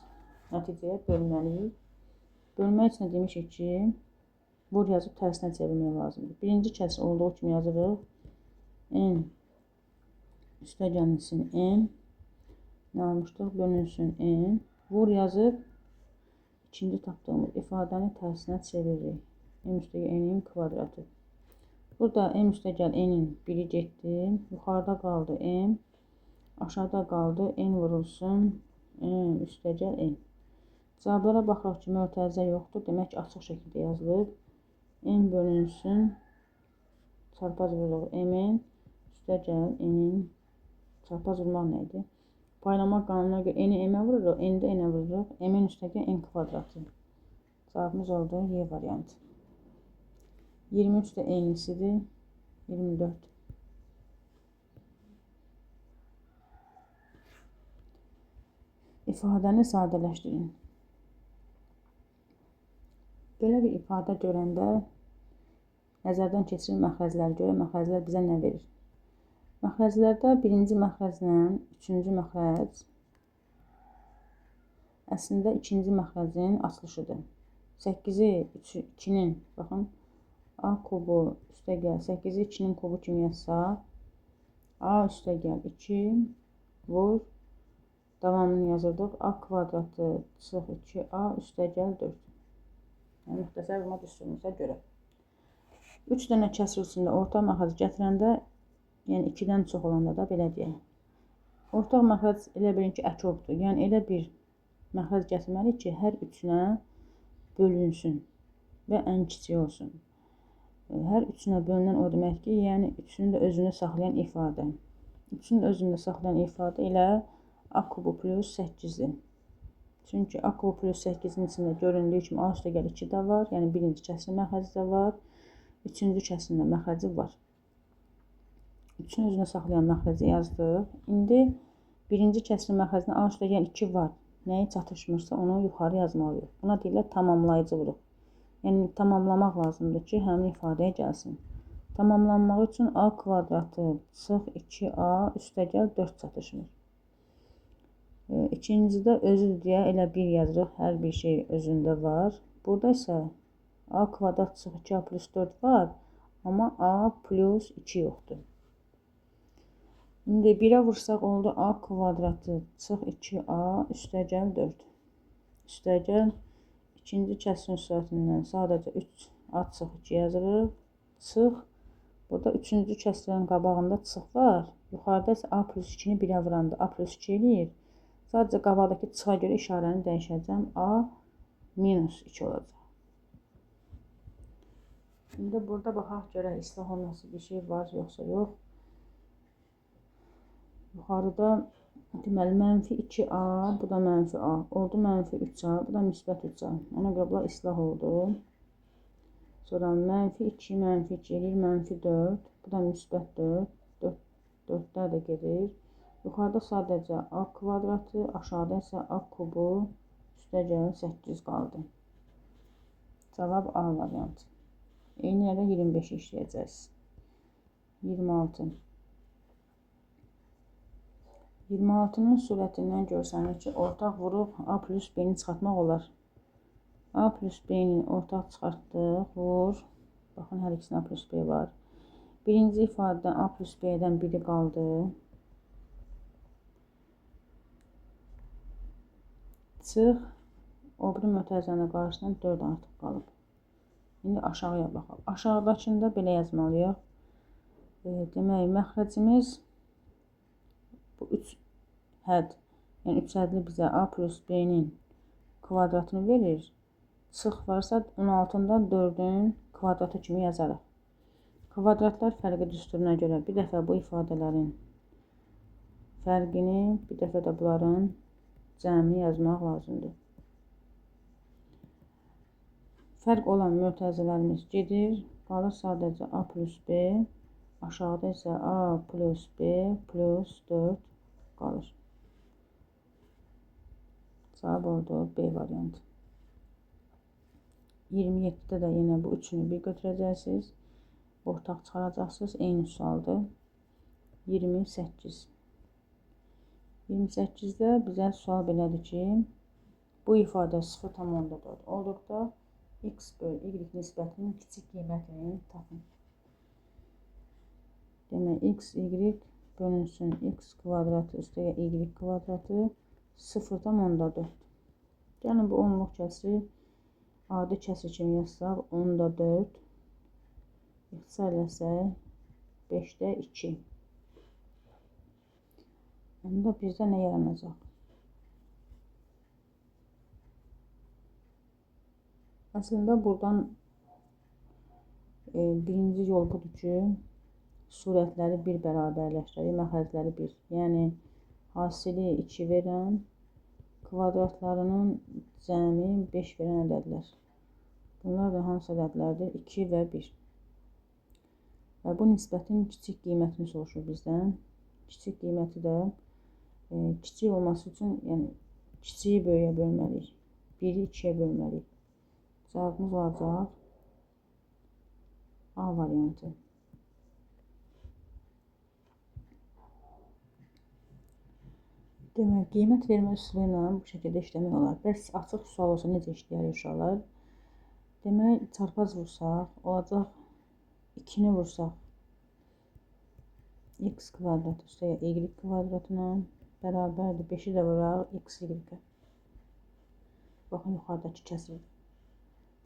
Speaker 1: nəticəyə bölməliyik. Bölmək üçün demişik ki, vur yazıb tərsinə çevirmək lazımdır. Birinci kəsir olduğu kimi yazırıq. N üstə gəlinsin n. Nə almışdıq? Bölünsün n. Vur yazıb ikinci tapdığımız ifadəni tərsinə çeviririk. M üstə n-in kvadratı. Burada m üstə gəl n-in biri getdi. Yuxarıda qaldı m. Aşağıda qaldı n vurulsun m üstə gəl n. Cavablara baxırıq ki, mötərizə yoxdur. Demək ki, açıq şəkildə yazılıb. M bölünsün. Çarpaz vururuq m-in. Üstə gəl n-in. Çarpaz vurmaq nə idi? Paylama qanununa görə n-i m-ə vururuq, n-i də n-ə vururuq. M-in üstə gəl n kvadratı. Cavabımız oldu Y variantı. 23 də eynisidir. 24. İfadəni sadələşdirin. Belə bir ifadə görəndə nəzərdən keçirin məxrəcləri görə məxrəclər bizə nə verir? Məxrəclərdə birinci məxrəclə üçüncü məxrəc əslində ikinci məxrəcin açılışıdır. 8-i 2-nin, baxın, A kubu üstə gəl, 8-i 2-nin kubu kimi yazsaq, A üstə gəl 2, vur, davamını yazırdıq, A kvadratı çıx 2A üstə gəl 4. Yəni, müxtəsər vurma düsturumuza görə. 3 dənə kəsir içində orta məxrəc gətirəndə, yəni 2-dən çox olanda da belə deyək. Ortaq məxrəc elə bilin ki, əkobdur. Yəni, elə bir məxrəc gətirməliyik ki, hər üçünə bölünsün və ən kiçiyi olsun. Hər üçünə bölünən o demək ki, yəni üçünü də özündə saxlayan ifadə. Üçünü də özündə saxlayan ifadə ilə A kubu plus 8-dir. Çünki A kubu plus 8-in içində göründüyü kimi A üstə gəl 2 də var. Yəni, birinci kəsirin məxrəci də var. Üçüncü kəsirin də məxrəci var. Üçünü özündə saxlayan məxrəci yazdıq. İndi birinci kəsirin məxrəcinə A üstə gəl 2 var. Nəyi çatışmırsa onu yuxarı yazmalıyıq. Buna deyirlər tamamlayıcı vuruq. Yəni, tamamlamaq lazımdır ki, həmin ifadəyə gəlsin. Tamamlanmaq üçün A kvadratı çıx 2A üstə gəl 4 çatışmır. İkincidə özüdür deyə elə 1 yazırıq. Hər bir şey özündə var. Burada isə A kvadrat çıx 2A plus 4 var, amma A plus 2 yoxdur. İndi 1-ə vursaq oldu A kvadratı çıx 2A üstə gəl 4. Üstə gəl ikinci kəsirin sürətindən sadəcə 3A çıx 2 yazırıq. Çıx. Burada üçüncü kəsirin qabağında çıx var. Yuxarıda isə A plus 2-ni 1-ə vuranda A plus 2 eləyir. Sadəcə qabaqdakı çıxa görə işarəni dəyişəcəm. A minus 2 olacaq. İndi burada baxaq görək islah olması bir şey var yoxsa yox. Yuxarıda deməli mənfi 2A, bu da mənfi A. Oldu mənfi 3A, bu da müsbət 3A. Ona görə bunlar islah oldu. Sonra mənfi 2, mənfi 2 eləyir, mənfi 4. Bu da müsbət 4. 4-lər də gedir. Yuxarıda sadəcə A kvadratı, aşağıda isə A kubu, üstə gəlin 8 qaldı. Cavab A variantı. Eyni yerdə 25-i işləyəcəyiz. 26. 26-nın surətindən görsənir ki, ortaq vuruq A plus B-ni çıxartmaq olar. A plus B-ni ortaq çıxartdıq, vur. Baxın, hər ikisinin A plus B var. Birinci ifadədən A plus B-dən biri qaldı. Çıx, o biri mötərizənin qarşısından 4 artıq qalıb. İndi aşağıya baxaq. Aşağıdakını da belə yazmalıyıq. Demək, məxrəcimiz bu 3 hədd, yəni 3 hədli bizə A plus B-nin kvadratını verir. Çıx varsa onun altında 4-ün kvadratı kimi yazarıq. Kvadratlar fərqi düsturuna görə bir dəfə bu ifadələrin fərqini, bir dəfə də bunların cəmini yazmaq lazımdır. Fərq olan mötərizələrimiz gedir. Qalır sadəcə A plus B. Aşağıda isə A plus B plus 4 qalır. Cavab oldu B variantı. 27-də də yenə bu üçünü bir götürəcəksiniz. Ortaq çıxaracaqsınız. Eyni sualdır. 28. 28-də bizə sual belədir ki, bu ifadə 0,4 olduqda x böl y nisbətinin kiçik qiymətini tapın. Demək, x, y bölünsün x kvadratı üstəyə y kvadratı 0,4. Gəlin, bu onluq kəsiri adi kəsir kimi yazsaq, 10,4 ixtisar eləsək 5-də 2. Onda bizdə nə yaranacaq? Əslində, buradan birinci yol budur ki, surətləri bir bərabərləşdirək, məxrəcləri bir. Yəni, hasili 2 verən, kvadratlarının cəmi 5 verən ədədlər. Bunlar da hansı ədədlərdir? 2 və 1. Və bu nisbətin kiçik qiymətini soruşur bizdən. Kiçik qiyməti də kiçik olması üçün, yəni kiçiyi böyüyə bölməliyik. 1-i 2-yə bölməliyik. Cavabımız olacaq A variantı. Demək, qiymət vermə üsulu ilə bu şəkildə işləmək olar. Bəs açıq sual olsa necə işləyərik uşaqlar? Demək, çarpaz vursaq, olacaq 2-ni vursaq x kvadratı üstəyə y kvadratına bərabərdir. 5-i də vuraq x y-ə. Baxın, yuxarıdakı kəsir.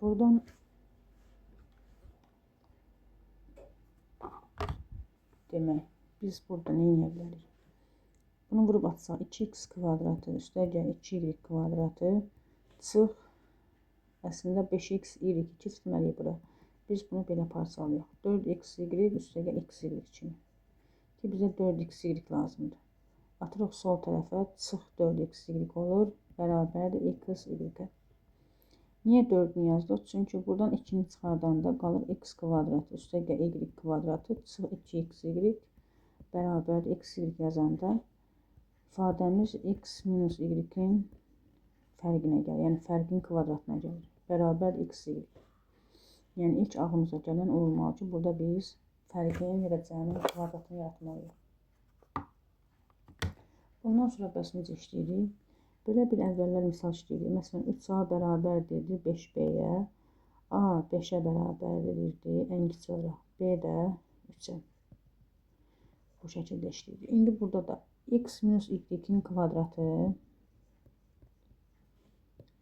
Speaker 1: Buradan demək, biz burada nə edə bilərik? Bunu vurub atsaq 2x kvadratı üstəgəl 2y kvadratı çıx əslində 5x y keçirtməliyik bura. Biz bunu belə parçalayaq. 4xy üstəgəl xy kimi. Ki bizə 4xy lazımdır. Atırıq sol tərəfə, çıx 4xy olur, bərabərdir xy-ə. Niyə 4-ünü yazdıq? Çünki buradan 2-ni çıxardanda qalır x kvadratı üstəgəl y kvadratı çıx 2xy bərabərdir xy yazanda ifadəmiz x minus y-in fərqinə gəlir. Yəni fərqin kvadratına gəlir. Bərabər xy. Yəni ilk ağlımıza gələn olmalı ki, burada biz fərqin ya da cəmin kvadratını yaratmalıyıq. Bundan sonra bəs necə işləyirik? Belə bir əvvəllər misal işləyirik. Məsələn, 3A bərabərdir 5B-yə, A 5-ə bərabərdir ən kiçik olaraq, B də 3-ə. Bu şəkildə işləyirik. İndi burada da x minus y-in kvadratı,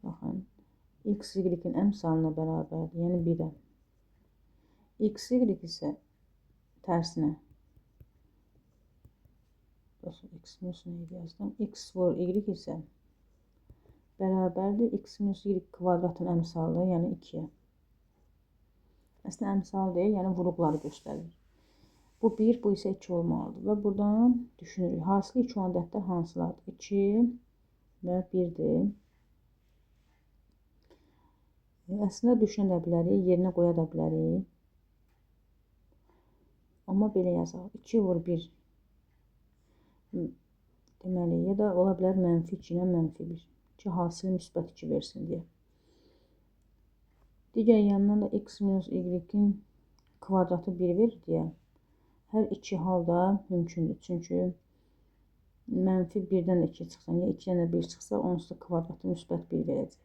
Speaker 1: baxın, x y-in əmsalına bərabərdir, yəni 1-ə. X y isə tərsinə. X minus nə yazdım? X vur y isə bərabərdir x minus y kvadratın əmsalı, yəni 2-yə. Əslində əmsal deyil, yəni vuruqları göstərir. Bu 1, bu isə 2 olmalıdır. Və buradan düşünürük. Hasili 2 olan ədədlər hansılardır? 2 və 1-dir. Əslində düşünə də bilərik, yerinə qoya da bilərik. Amma belə yazaq. 2 vur 1. Deməli, ya da ola bilər mənfi 2 ilə mənfi 1. Ki, hasil müsbət 2 versin deyə. Digər yandan da x minus y-in kvadratı 1 verir deyə. Hər iki halda mümkündür. Çünki mənfi 1-dən də 2 çıxsa, ya 2-dən də 1 çıxsa, onsuz da kvadratı müsbət 1 verəcək.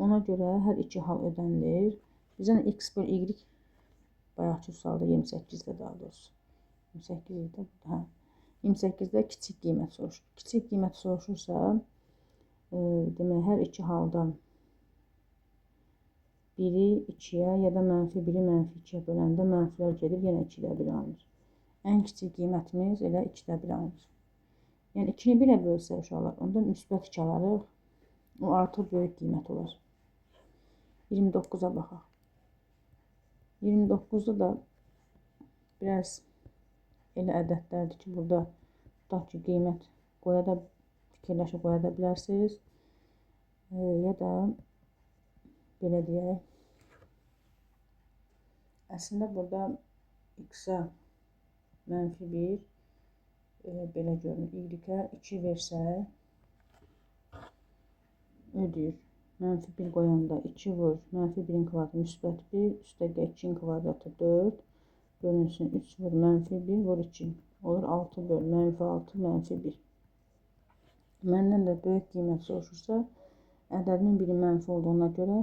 Speaker 1: Ona görə hər iki hal ödənilir. Bizdən x böl y bayaqki sualda 28-də daha doğrusu. 28-də, hə. 28-də kiçik qiymət soruşur. Kiçik qiymət soruşursa, demək, hər iki halda 1-i 2-yə ya da mənfi 1-i mənfi 2-yə böləndə mənfilər gedir, yenə 2-də 1 alınır. Ən kiçik qiymətimiz elə 2-də 1 alınır. Yəni 2-ni 1-ə bölsək uşaqlar, onda müsbət 2 alarıq. O artıq böyük qiymət olar. 29-a baxaq. 29-da da biraz elə ədədlərdir ki, burada tutaq ki, qiymət qoya da fikirləşib qoya da bilərsiniz. Ya da belə deyək. Əslində burada x-ə mənfi 1 belə görünür. Y-ə 2 versək ödəyir. Mənfi 1 qoyanda 2 vur. Mənfi 1-in kvadratı müsbət 1. Üstəgəl 2-in kvadratı 4. Bölünsün 3 vur. Mənfi 1 vur 2. Olur 6 böl. Mənfi 6 mənfi 1. Məndən də böyük qiymət soruşursa, ədədimin biri mənfi olduğuna görə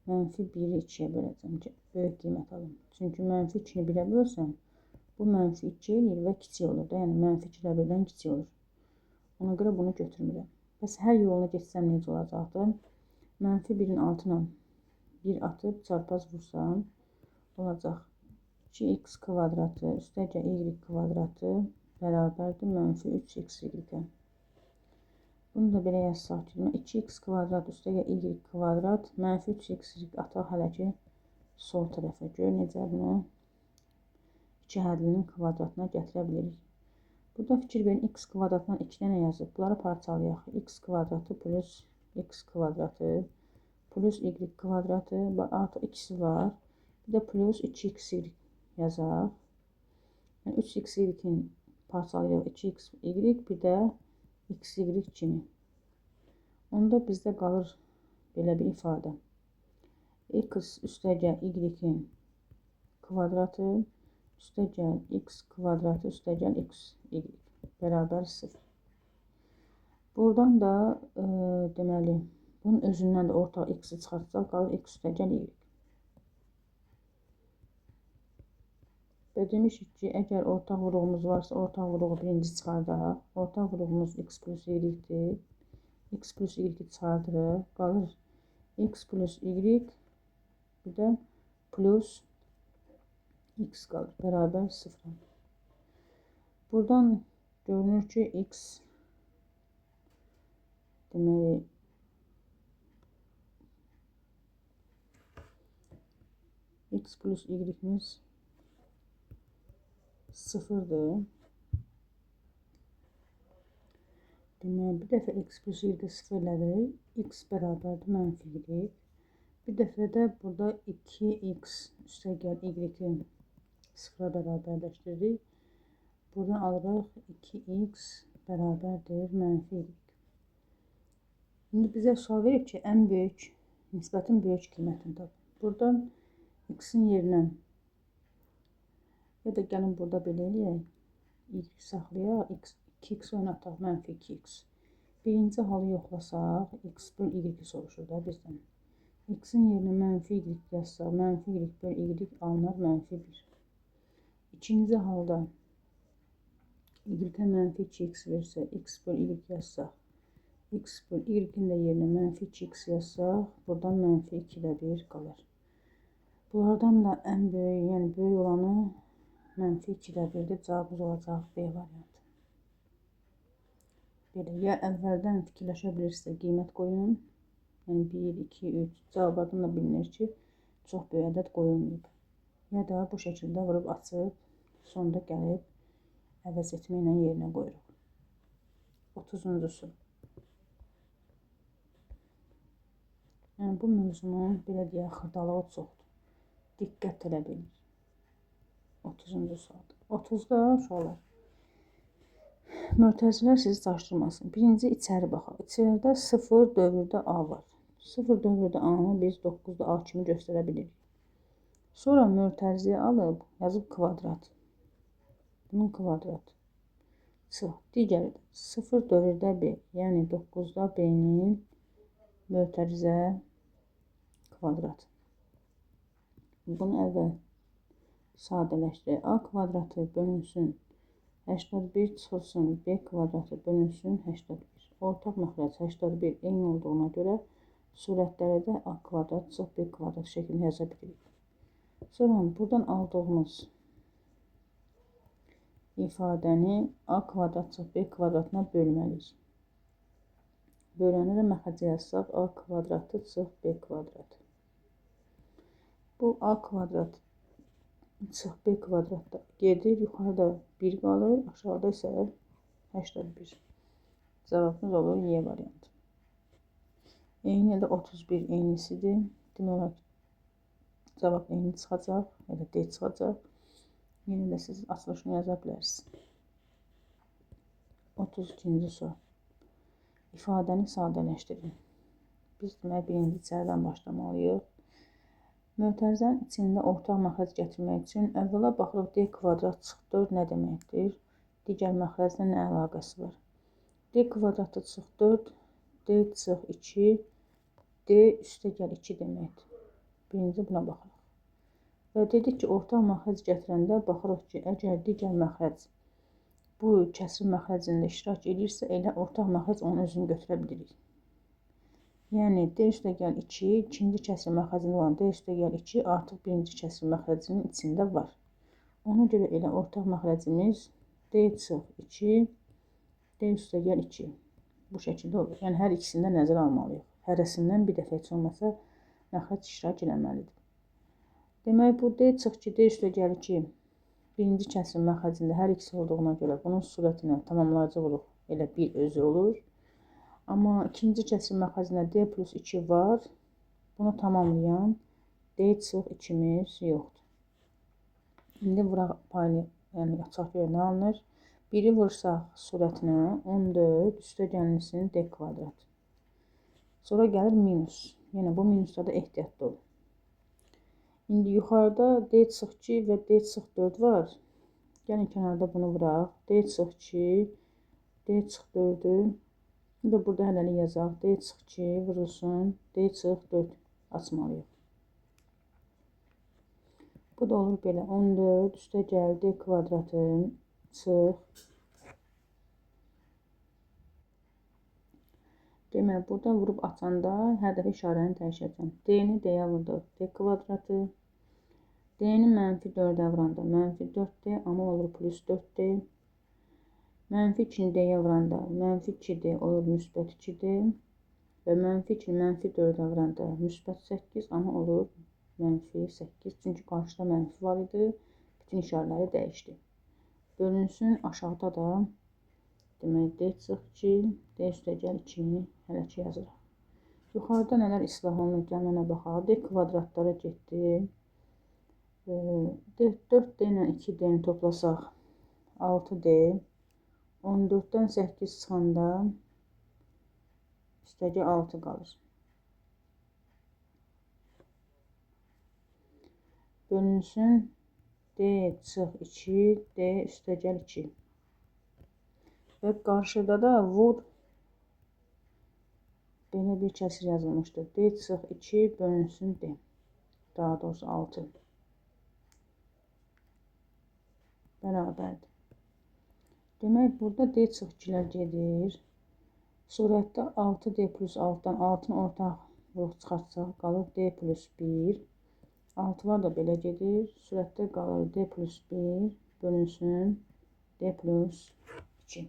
Speaker 1: mənfi 1-i 2-yə böləcəm ki, böyük qiymət alım. Çünki mənfi 2-ni 1-ə bölsəm, bu mənfi 2 eləyir və kiçik olur da. Yəni mənfi 2-də 1-dən kiçik olur. Ona görə bunu götürmürəm. Bəs hər yolunu geçsəm necə olacaqdır? Mənfi 1-in altına 1 atıb çarpaz vursam olacaq. 2x kvadratı üstəgəl y kvadratı bərabərdir mənfi 3xy-ə. Bunu da belə yazsaq ki, 2x kvadrat üstəgəl y kvadrat mənfi 3xy ataq hələ ki sol tərəfə. Gör necə bunu iki hədlinin kvadratına gətirə bilirik. Burada fikir verin, x kvadratından 2 dənə yazıb. Bunları parçalayaq. X kvadratı plus x kvadratı plus y kvadratı, artıq ikisi var. Bir də plus 2xy yazaq. Yəni 3xy-in parçalayaq 2xy, bir də xy kimi. Onda bizdə qalır belə bir ifadə. X üstəgəl y-in kvadratı üstəgəl x kvadratı üstəgəl x y bərabər 0. Buradan da deməli, bunun özündən də ortaq x-i çıxartsaq qalır x üstəgəl y. Və demişik ki, əgər ortaq vuruğumuz varsa, ortaq vuruğu birinci çıxardaq. Ortaq vuruğumuz x plus y-dir. X plus y-i çıxardırıq. Qalır x plus y, bir də plus x qalır. Bərabər 0. Buradan Görünür ki, x deməli x plus y-imiz 0-dır. Deməli, bir dəfə x plus y-də 0 elədik. X bərabərdir mənfi y. Bir dəfə də burada 2x üstə gəl y-i 0-a bərabərləşdirdik. Buradan alırıq 2x bərabərdir mənfi y. İndi bizə sual verib ki, ən böyük, nisbətin böyük qiymətini tap. Buradan x-in yerinə ya da gəlin burada belə eləyək. Y saxlayaq, x, 2x oynataq, mənfi 2x. Birinci halı yoxlasaq, x böl y soruşur da bizdən. X-in yerinə mənfi y yazsaq, mənfi y böl y alınar mənfi 1. İkinci halda y-ə mənfi 2x versə, x böl y yazsaq, x böl y-in də yerinə mənfi 2x yazsaq, buradan mənfi 2 ilə 1 qalır. Bunlardan da ən böyük, yəni böyük olanı mənfi 2 ilə 1-dir. Cavabımız olacaq B variantı. Belə, ya əvvəldən fikirləşə bilirsinizsə qiymət qoyun. Yəni 1, 2, 3 cavablardan da bilinir ki, çox böyük ədəd qoyulmayıb. Ya da bu şəkildə vurub açıb, sonda gəlib əvəz etməklə yerinə qoyuruq. 30-cusu. Yəni bu mövzunun belə deyək, xırdalığı çoxdur. Diqqət tələb edir. 30-cu sualdır. 30-da uşaqlar. Mötərizələr sizi çaşdırmasın. Birinci içəri baxaq. İçəridə 0 dövrdə A var. 0 dövrdə A-nı biz 9-da A kimi göstərə bilirik. Sonra mötərizəyi alıb yazıb kvadrat. Bunun kvadrat. Çıx. Digəri də 0 dövrdə B. Yəni 9-da B-nin mötərizə kvadrat. Bunu əvvəl sadələşdirək. A kvadratı bölünsün 81 çıxılsın B kvadratı bölünsün 81. Ortaq məxrəc 81 eyni olduğuna görə surətləri də A kvadrat çıx B kvadrat şəklində yaza bilirik. Sonra buradan aldığımız ifadəni A kvadrat çıx B kvadratına bölməliyik. Böləndə də məxrəcə yazsaq A kvadratı çıx B kvadratı. Bu A kvadrat çıx B kvadratda gedir. Yuxarıda 1 qalır, aşağıda isə 81. Cavabımız olur Y variantı. Eyni ilə 31 eynisidir. Demək olar ki, cavab eyni çıxacaq, ya da D çıxacaq. Yenə də siz açılışını yaza bilərsiniz. 32-ci sual. İfadəni sadələşdirin. Biz demək birinci içəridən başlamalıyıq. Mötərizənin içində ortaq məxrəc gətirmək üçün əvvəla baxırıq D kvadrat çıx 4 nə deməkdir? Digər məxrəclə nə əlaqəsi var? D kvadratı çıx 4, D çıx 2, D üstə gəl 2 deməkdir. Birinci buna baxırıq. Və dedik ki, ortaq məxrəc gətirəndə baxırıq ki, əgər digər məxrəc bu kəsir məxrəcində iştirak edirsə, elə ortaq məxrəc onun özünü götürə bilirik. Yəni, D üstə gəl 2, ikinci kəsir məxrəcində olan D üstə gəl 2 artıq birinci kəsir məxrəcinin içində var. Ona görə elə ortaq məxrəcimiz D çıx 2, D üstə gəl 2. Bu şəkildə olur. Yəni, hər ikisini də nəzərə almalıyıq. Hərəsindən bir dəfə heç olmasa məxrəc iştirak eləməlidir. Demək, bu D çıx 2, D üstə gəl 2 birinci kəsir məxrəcində hər ikisi olduğuna görə bunun surətinə tamamlayıcı vuruq. Elə bir özü olur. Amma ikinci kəsir məxrəcində D plus 2 var. Bunu tamamlayan D çıx 2-miz yoxdur. İndi vuraq paylı, yəni açaq görə nə alınır? 1-i vursaq surətinə 14 üstə gəlinsin D kvadrat. Sonra gəlir minus. Yəni bu minusda da ehtiyatlı olun. İndi yuxarıda D çıx 2 və D çıx 4 var. Gəlin kənarda bunu vuraq. D çıx 2, D çıx 4-ü. Bir də burada hələlik yazaq. D çıx 2 vurulsun. D çıx 4 açmalıyıq. Bu da olur belə. 14 üstə gəl D kvadratı çıx. Demək, burada vurub açanda hər dəfə işarəni dəyişəcəm. D-ni D-yə vurduq. D kvadratı. D-ni mənfi 4-ə vuranda mənfi 4D, amma olur plus 4D. Mənfi 2-ni D-yə vuranda mənfi 2D olur müsbət 2D və mənfi 2-ni mənfi 4-ə vuranda müsbət 8, amma olur mənfi 8. Çünki qarşıda mənfi var idi, bütün işarələri dəyişdi. Bölünsün, aşağıda da demək D çıx 2, D üstəgəl 2-ni hələ ki yazırıq. Yuxarıda nələr islah olunur, gəlin ona baxaq. D kvadratlara getdi. 4D ilə 2D-ni toplasaq 6D. 14-dən 8 çıxanda üstəgəl 6 qalır. Bölünsün D çıx 2, D üstəgəl 2. Və qarşıda da vur belə bir kəsir yazılmışdır. D çıx 2 bölünsün D. Daha doğrusu 6. Bərabərdir. Demək, burada D çıx 2-lər gedir. Surətdə 6D plus 6-dan 6-nı ortaq vuruq çıxartsaq qalır D plus 1. 6-lar da belə gedir. Surətdə qalır D plus 1 bölünsün D plus 2.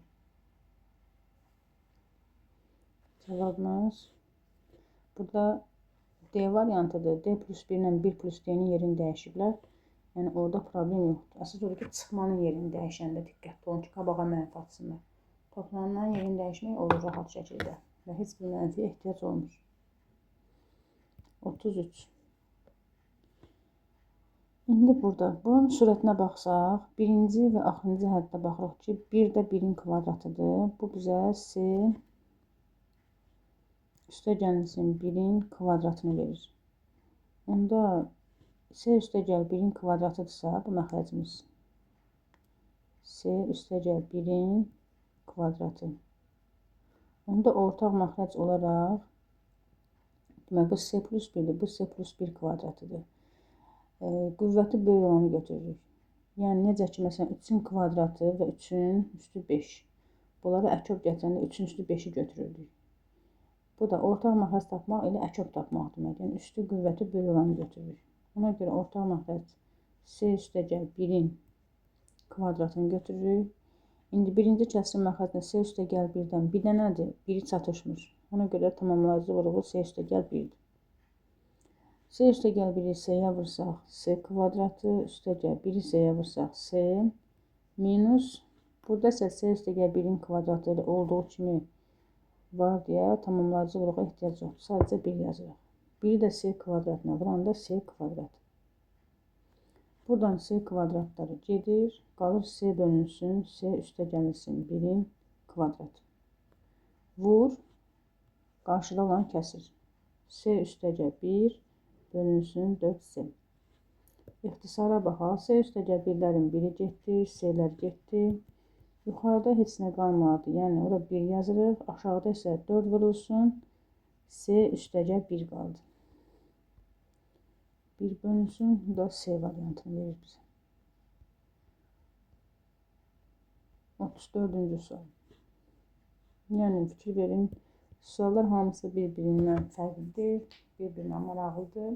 Speaker 1: Cavabımız burada D variantıdır. D plus 1 ilə 1 plus D-nin yerini dəyişiblər. Yəni orada problem yoxdur. Əsas odur ki, çıxmanın yerini dəyişəndə diqqətli olun ki, qabağa mənfi atsınlar. Toplanılan yerini dəyişmək olur rahat şəkildə və heç bir mənfiyə ehtiyac olmur. 33. İndi burada bunun sürətinə baxsaq, birinci və axırıncı həddə baxırıq ki, 1 də 1-in kvadratıdır. Bu bizə C üstə gəlinsin 1-in kvadratını verir. Onda C üstəgəl 1-in kvadratıdırsa, bu məxrəcimiz. C üstəgəl 1-in kvadratı. Onda ortaq məxrəc olaraq, demək, bu C plus 1-dir, bu C plus 1 kvadratıdır. Qüvvəti böyük olanı götürürük. Yəni, necə ki, məsələn, 3-ün kvadratı və 3-ün üstü 5. Bunları əköb gətirəndə 3-ün üstü 5-i götürürdük. Bu da ortaq məxrəc tapmaq ilə əköb tapmaq deməkdir. Yəni, üstü qüvvəti böyük olanı götürürük. Ona görə ortaq məxrəc C üstəgəl 1-in kvadratını götürürük. İndi birinci kəsirin məxrəcinə C üstəgəl 1-dən bir dənədir, biri çatışmır. Ona görə tamamlayıcı vuruğu C üstəgəl 1-dir. C üstəgəl 1-i C-yə vursaq C kvadratı, üstəgəl 1-i C-yə vursaq C minus, burada isə C üstəgəl 1-in kvadratı ilə olduğu kimi var deyə tamamlayıcı vuruğa ehtiyac yoxdur. Sadəcə 1 yazırıq. 1-i də C kvadratına vuranda C kvadrat. Buradan C kvadratları gedir. Qalır C bölünsün, C üstə gəlinsin 1-in kvadratı. Vur, qarşıda olan kəsir. C üstəgəl 1 bölünsün 4C. İxtisara baxaq. C üstəgəl 1-lərin biri getdi, C-lər getdi. Yuxarıda heç nə qalmadı. Yəni, ora 1 yazırıq. Aşağıda isə 4 vurulsun. C üstəgəl 1 qaldı. 1 bölünsün. Bu da C variantını verir bizə. 34-cü sual. Yəni, fikir verin. Suallar hamısı bir-birindən fərqlidir, bir-birinə maraqlıdır.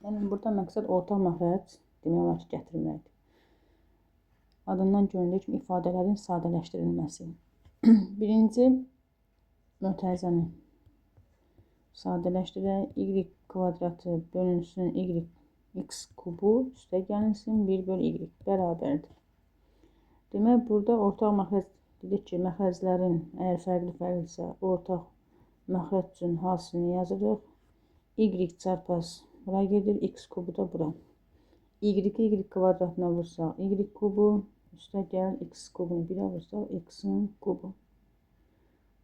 Speaker 1: Yəni, burada məqsəd ortaq məxrəc demək olar ki, gətirməkdir. Adından göründüyü kimi ifadələrin sadələşdirilməsi. Birinci mötərizəni sadələşdirək. Y kvadratı bölünsün y x kubu üstə gəlinsin 1 bölü y bərabərdir. Demək, burada ortaq məxrəc dedik ki, məxrəclərin əgər fərqli-fərqlidirsə, ortaq məxrəc üçün hasilini yazırıq. Y çarpaz bura gedir, x kubu da bura. Y-i y kvadratına vursaq, y kubu, üstə gəl, x kubunu 1-ə vursaq, x-in kubu.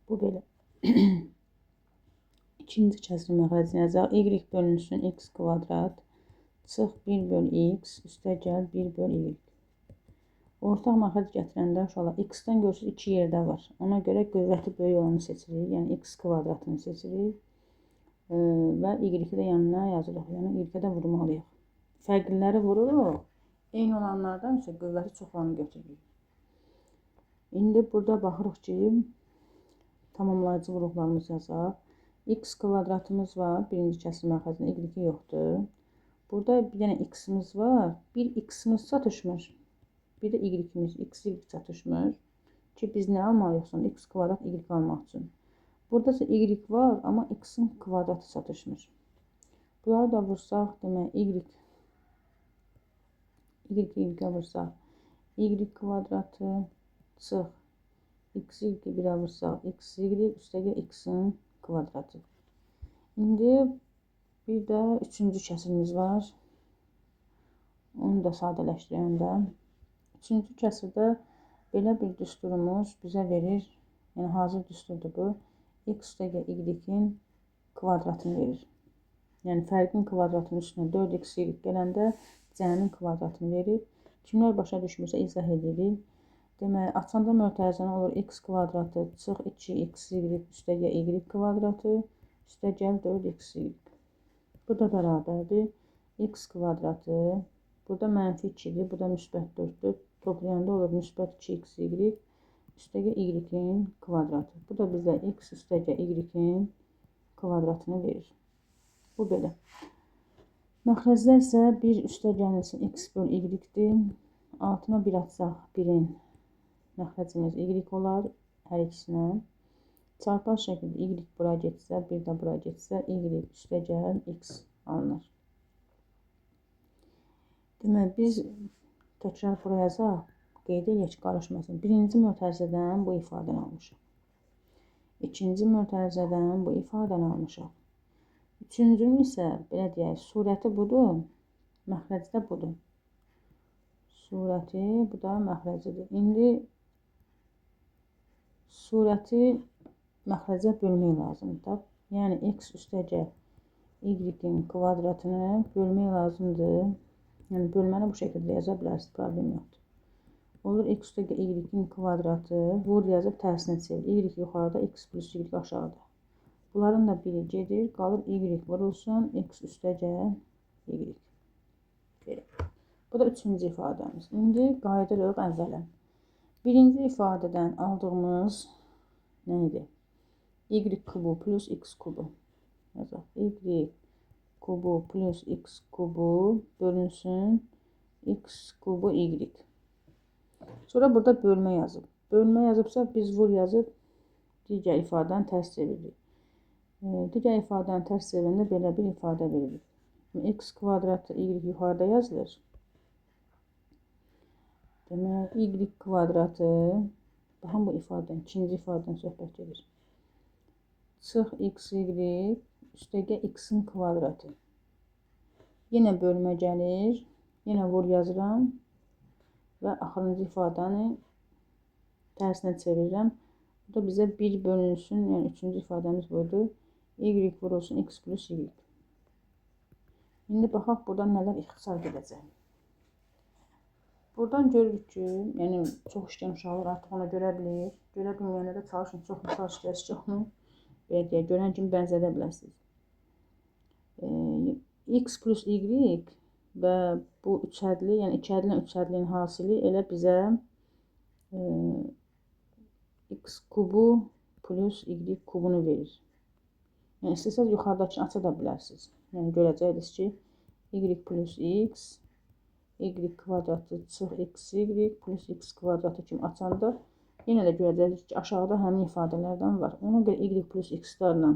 Speaker 1: Bu belə. İkinci kəsir məxrəcini yazacaq. Y bölünsün x kvadrat, çıx 1 bölü x, üstə gəl 1 bölü y. Ortaq məxrəc gətirəndə uşaqlar x-dən görürsünüz 2 yerdə var. Ona görə qüvvəti böyük olanı seçirik. Yəni x kvadratını seçirik. Və y-i də yanına yazırıq. Yəni y-ə də vurmalıyıq. Fərqliləri vururuq. Eyni olanlardan isə qüvvəti çox olanı götürürük. İndi burada baxırıq ki, tamamlayıcı vuruqlarımızı yazaq. X kvadratımız var. Birinci kəsir məxrəcində y yoxdur. Burada bir dənə x-imiz var. Bir x-imiz çatışmır. Bir də y-imiz, x, y çatışmır. Ki, biz nə almalıyıq sonra? X kvadrat y almaq üçün. Burada isə y var, amma x-in kvadratı çatışmır. Bunları da vursaq, demək, y, y-ə vursaq, y kvadratı çıx, x, y 1-ə vursaq, x, y, üstəgə x-in kvadratı. İndi bir də üçüncü kəsirimiz var. Onu da sadələşdirək onda. Üçüncü kəsirdə belə bir düsturumuz bizə verir. Yəni, hazır düsturdur bu. X üstəgə y-in kvadratını verir. Yəni, fərqin kvadratının üstünə 4x y gələndə cəmin kvadratını verir. Kimlər başa düşmürsə izah edirik. Demək, açanda mötərizəni olur x kvadratı çıx 2xy üstəgə y kvadratı üstəgəl 4xy. Bu da bərabərdir. X kvadratı, burada mənfi 2-dir, burada müsbət 4-dür. Toplayanda olur müsbət 2xy üstəgə y-in kvadratı. Bu da bizə x üstəgə y-in kvadratını verir. Bu belə. Məxrəclər isə 1 üstə gəlilsin x böl y-dir. Altına 1 atsaq 1-in məxrəcimiz y olar hər ikisinə. Çarpaz şəkildə y bura getsə, 1 də bura getsə, y üstə gəl x alınır. Demək, biz təkrar bura yazaq, qeyd eləyək ki, qarışmasın. Birinci mötərizədən bu ifadəni almışıq. İkinci mötərizədən bu ifadəni almışıq. Üçüncünün isə, belə deyək, surəti budur, məxrəci də budur. Surəti, bu da məxrəcidir. İndi surəti məxrəcə bölmək lazımdır. Yəni, x üstəgəl y-in kvadratını bölmək lazımdır. Yəni, bölməni bu şəkildə yaza bilərsiniz, problem yoxdur. Olur x üstəgəl y-in kvadratı, vur yazıb tərsinə çevir. Y yuxarıda, x plus y aşağıda. Bunların da biri gedir, qalır y vurulsun, x üstəgəl y. Belə. Bu da üçüncü ifadəmiz. İndi qayıdırıq əvvələ. Birinci ifadədən aldığımız nə idi? Y kubu plus x kubu. Yazaq. Y kubu plus x kubu bölünsün x kubu y. Sonra burada bölmə yazıb. Bölmə yazıbsa biz vur yazıb digər ifadəni tərs çeviririk. Digər ifadəni tərs çevirəndə belə bir ifadə veririk. X kvadratı y yuxarıda yazılır. Demək, y kvadratı, baxın bu ifadədən, ikinci ifadədən söhbət gedir. Çıx x, y, üstəgə x-in kvadratı. Yenə bölmə gəlir, yenə vur yazıram və axırıncı ifadəni tərsinə çevirirəm. Bu da bizə 1 bölünsün, yəni üçüncü ifadəmiz buydu. Y vurulsun x plus y. İndi baxaq buradan nələr ixtisar gedəcək. Buradan görürük ki, yəni çox işləyən uşaqlar artıq ona görə bilir. Görə bilməyənə də çalışın, çox misal işləyəsiz ki, onu belə deyək, görən kimi bənzədə bilərsiniz. X plus y və bu üç ədli, yəni iki ədlin üç ədlin hasili elə bizə x kubu plus y kubunu verir. Yəni, istəsəz yuxarıdakını aça da bilərsiniz. Yəni, görəcəksiniz ki, y plus x, y kvadratı çıx x, y plus x kvadratı kimi açanda yenə də görəcəksiniz ki, aşağıda həmin ifadələrdən var. Ona görə y plus x-larla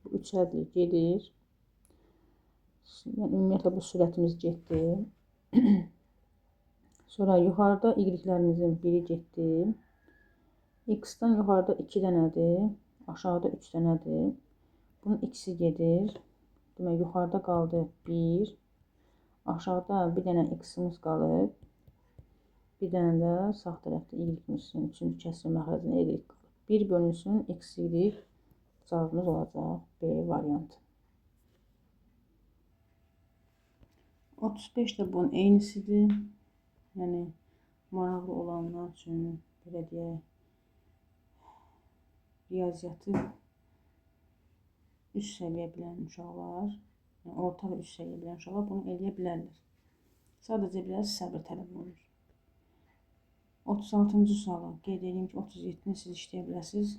Speaker 1: bu üç ədli gedir. Yəni, ümumiyyətlə, bu sürətimiz getdi. Sonra yuxarıda y-lərimizin biri getdi. X-dan yuxarıda 2 dənədir, aşağıda 3 dənədir. Bunun x-i gedir. Demək, yuxarıda qaldı 1. Aşağıda bir dənə x-imiz qalıb. Bir dənə də sağ tərəfdə y-imizin üçüncü kəsir məxrəcinə y qalıb. 1 bölünsün x, y cavabımız olacaq B variantı. 35 də bunun eynisidir. Yəni, maraqlı olanlar üçün, belə deyək, riyaziyyatı üst səviyyə bilən uşaqlar, yəni orta və üst səviyyə bilən uşaqlar bunu eləyə bilərlər. Sadəcə biraz səbir tələb olunur. 36-cı sualı qeyd edeyim ki, 37-ni siz işləyə bilərsiniz.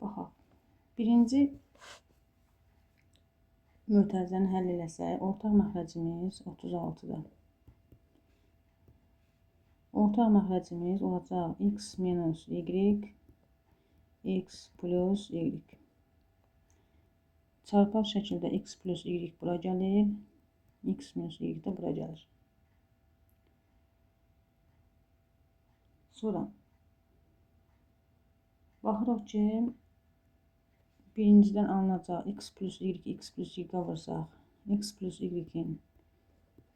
Speaker 1: Baxaq. Birinci mötərizəni həll eləsək, ortaq məxrəcimiz 36-da. Ortaq məxrəcimiz olacaq x minus y, x plus y. Çarpaz şəkildə x plus y bura gəlir, x minus y də bura gəlir. Sonra baxırıq ki, birincidən alınacaq x plus y, x plus y vursaq, x plus y-in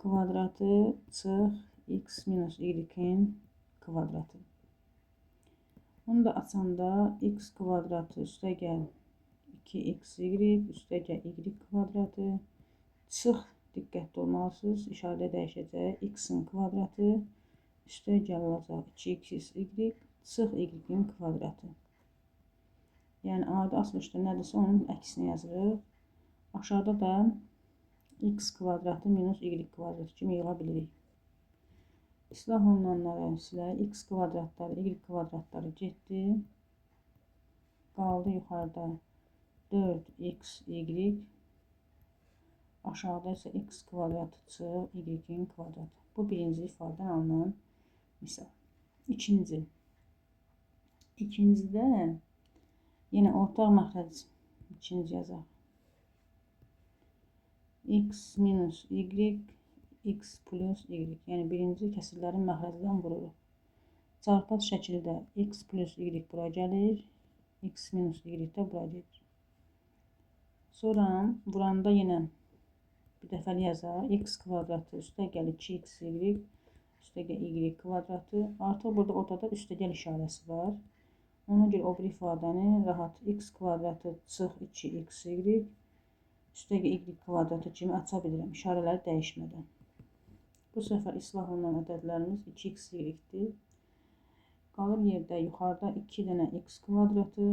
Speaker 1: kvadratı çıx x minus y-in kvadratı. Bunu da açanda x kvadratı üstə gəl 2xy üstə gəl y kvadratı çıx, diqqətli olmalısınız, işarə dəyişəcək, x-in kvadratı üstə gəl olacaq 2xy çıx y-in kvadratı. Yəni adi açılışda nədirsə onun əksini yazırıq. Aşağıda da x kvadratı minus y kvadratı kimi yığa bilirik. İslah olunanları silək. X kvadratları, y kvadratları getdi. Qaldı yuxarıda 4xy. Aşağıda isə x kvadratı çıx y-in kvadratı. Bu birinci ifadədən alınan misal. İkinci. İkincidə yenə ortaq məxrəc ikinci yazaq. X minus y, x plus y. Yəni birinci kəsirlərin məxrəcindən vururuq. Çarpaz şəkildə x plus y bura gəlir, x minus y də bura gedir. Sonra vuranda yenə bir dəfəli yazaq. X kvadratı üstə gəl 2xy, üstə gəl y kvadratı. Artıq burada ortada üstə gəl işarəsi var. Ona görə o bir ifadəni rahat x kvadratı çıx 2xy, üstə gəl y kvadratı kimi aça bilirəm, işarələri dəyişmədən. Bu səfər islah olunan ədədlərimiz 2xy-dir. Qalır yerdə yuxarıda 2 dənə x kvadratı,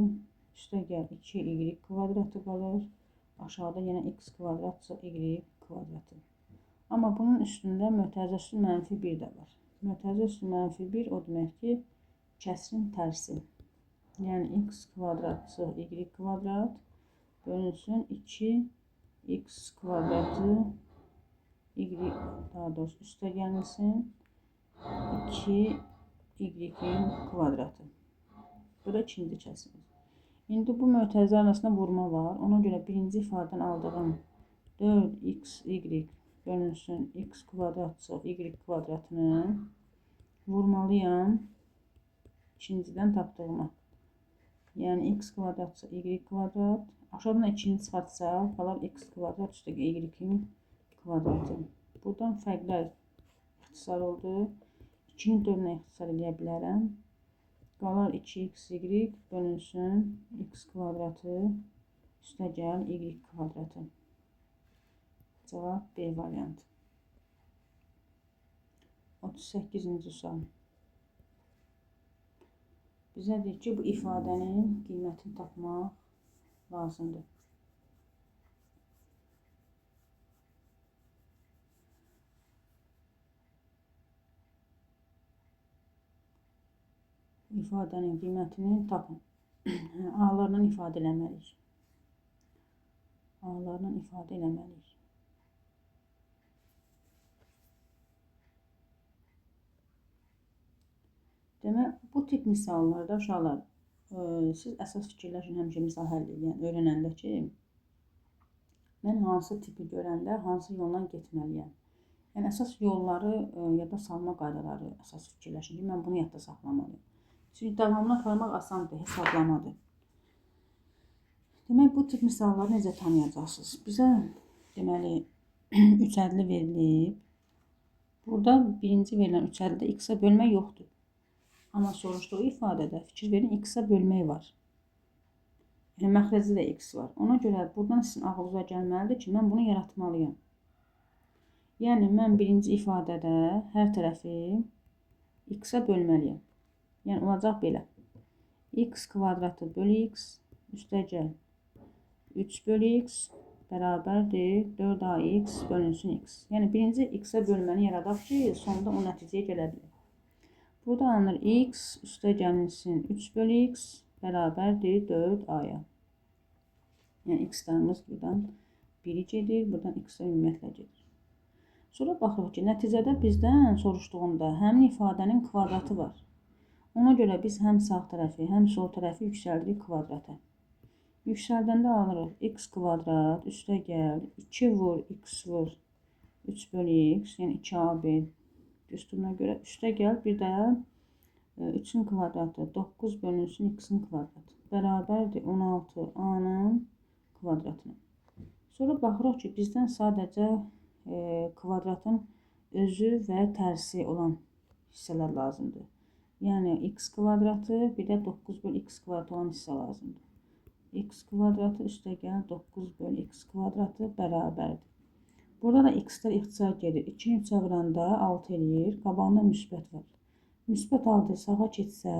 Speaker 1: üstə gəl 2y kvadratı qalır. Aşağıda yenə x kvadrat çıx y kvadratı. Amma bunun üstündə mötərizə üstü mənfi 1 də var. Mötərizə üstü mənfi 1 o demək ki, kəsirin tərsi. Yəni x kvadrat çıx y kvadrat bölünsün 2x kvadratı y, daha doğrusu üstə gəlsin 2y-in kvadratı. Bu da ikinci kəsirimiz. İndi bu mötərizə arasında vurma var. Ona görə birinci ifadədən aldığım 4xy bölünsün x kvadrat çıx y kvadratını vurmalıyam ikincidən tapdığıma. Yəni x kvadrat çıx y kvadrat. Aşağıdan 2-ni çıxartsaq, qalar x kvadrat üstə y-in kvadratı. Buradan fərqlər ixtisar oldu. 2-ni 4-lə ixtisar eləyə bilərəm. Qalar 2xy bölünsün x kvadratı üstə gəl y kvadratı. Cavab B variantı. 38-ci sual. Bizə deyir ki, bu ifadənin qiymətini tapmaq lazımdır. İfadənin qiymətini tapın. A-larla ifadə eləməliyik. A-larla ifadə eləməliyik. Demək, bu tip misallarda uşaqlar, siz əsas fikirləşin həmişə misal həll edən, öyrənəndə ki, mən hansı tipi görəndə hansı yolla getməliyəm. Yəni, əsas yolları yadda salma qaydaları əsas fikirləşin ki, mən bunu yadda saxlamalıyam. Çünki davamını aparmaq asandır, hesablamadır. Demək, bu tip misalları necə tanıyacaqsınız? Bizə, deməli, 3 ədli verilib. Burada birinci verilən 3 ədlidə x-a bölmə yoxdur. Amma soruşduğu ifadədə fikir verin, x-a bölmək var. Yəni, məxrəcdə də x var. Ona görə buradan sizin ağlınıza gəlməlidir ki, mən bunu yaratmalıyam. Yəni, mən birinci ifadədə hər tərəfi x-a bölməliyəm. Yəni, olacaq belə. X kvadratı bölü x üstəgəl 3 bölü x bərabərdir 4ax bölünsün x. Yəni, birinci x-a bölməni yaradaq ki, sonda o nəticəyə gələ bilər. Burada alınır x üstə gəlinsin 3 bölü x bərabərdir 4a-ya. Yəni, x-larımız buradan 1-i gedir, buradan x-ə ümumiyyətlə gedir. Sonra baxırıq ki, nəticədə bizdən soruşduğunda həmin ifadənin kvadratı var. Ona görə biz həm sağ tərəfi, həm sol tərəfi yüksəldirik kvadrata. Yüksəldəndə alırıq x kvadrat üstə gəl 2 vur x vur 3 bölü x, yəni 2ab düsturuna görə üstə gəl bir də 3-ün kvadratı 9 bölünsün x-in kvadratı bərabərdir 16 a-nın kvadratına. Sonra baxırıq ki, bizdən sadəcə kvadratın özü və tərsi olan hissələr lazımdır. Yəni x kvadratı bir də 9 bölü x kvadratı olan hissə lazımdır. X kvadratı üstə gəl 9 bölü x kvadratı bərabərdir. Burada da x-lər ixtisar gedir. 2-ni 3-ə vuranda 6 eləyir. Qabağında müsbət var. Müsbət 6 sağa keçsə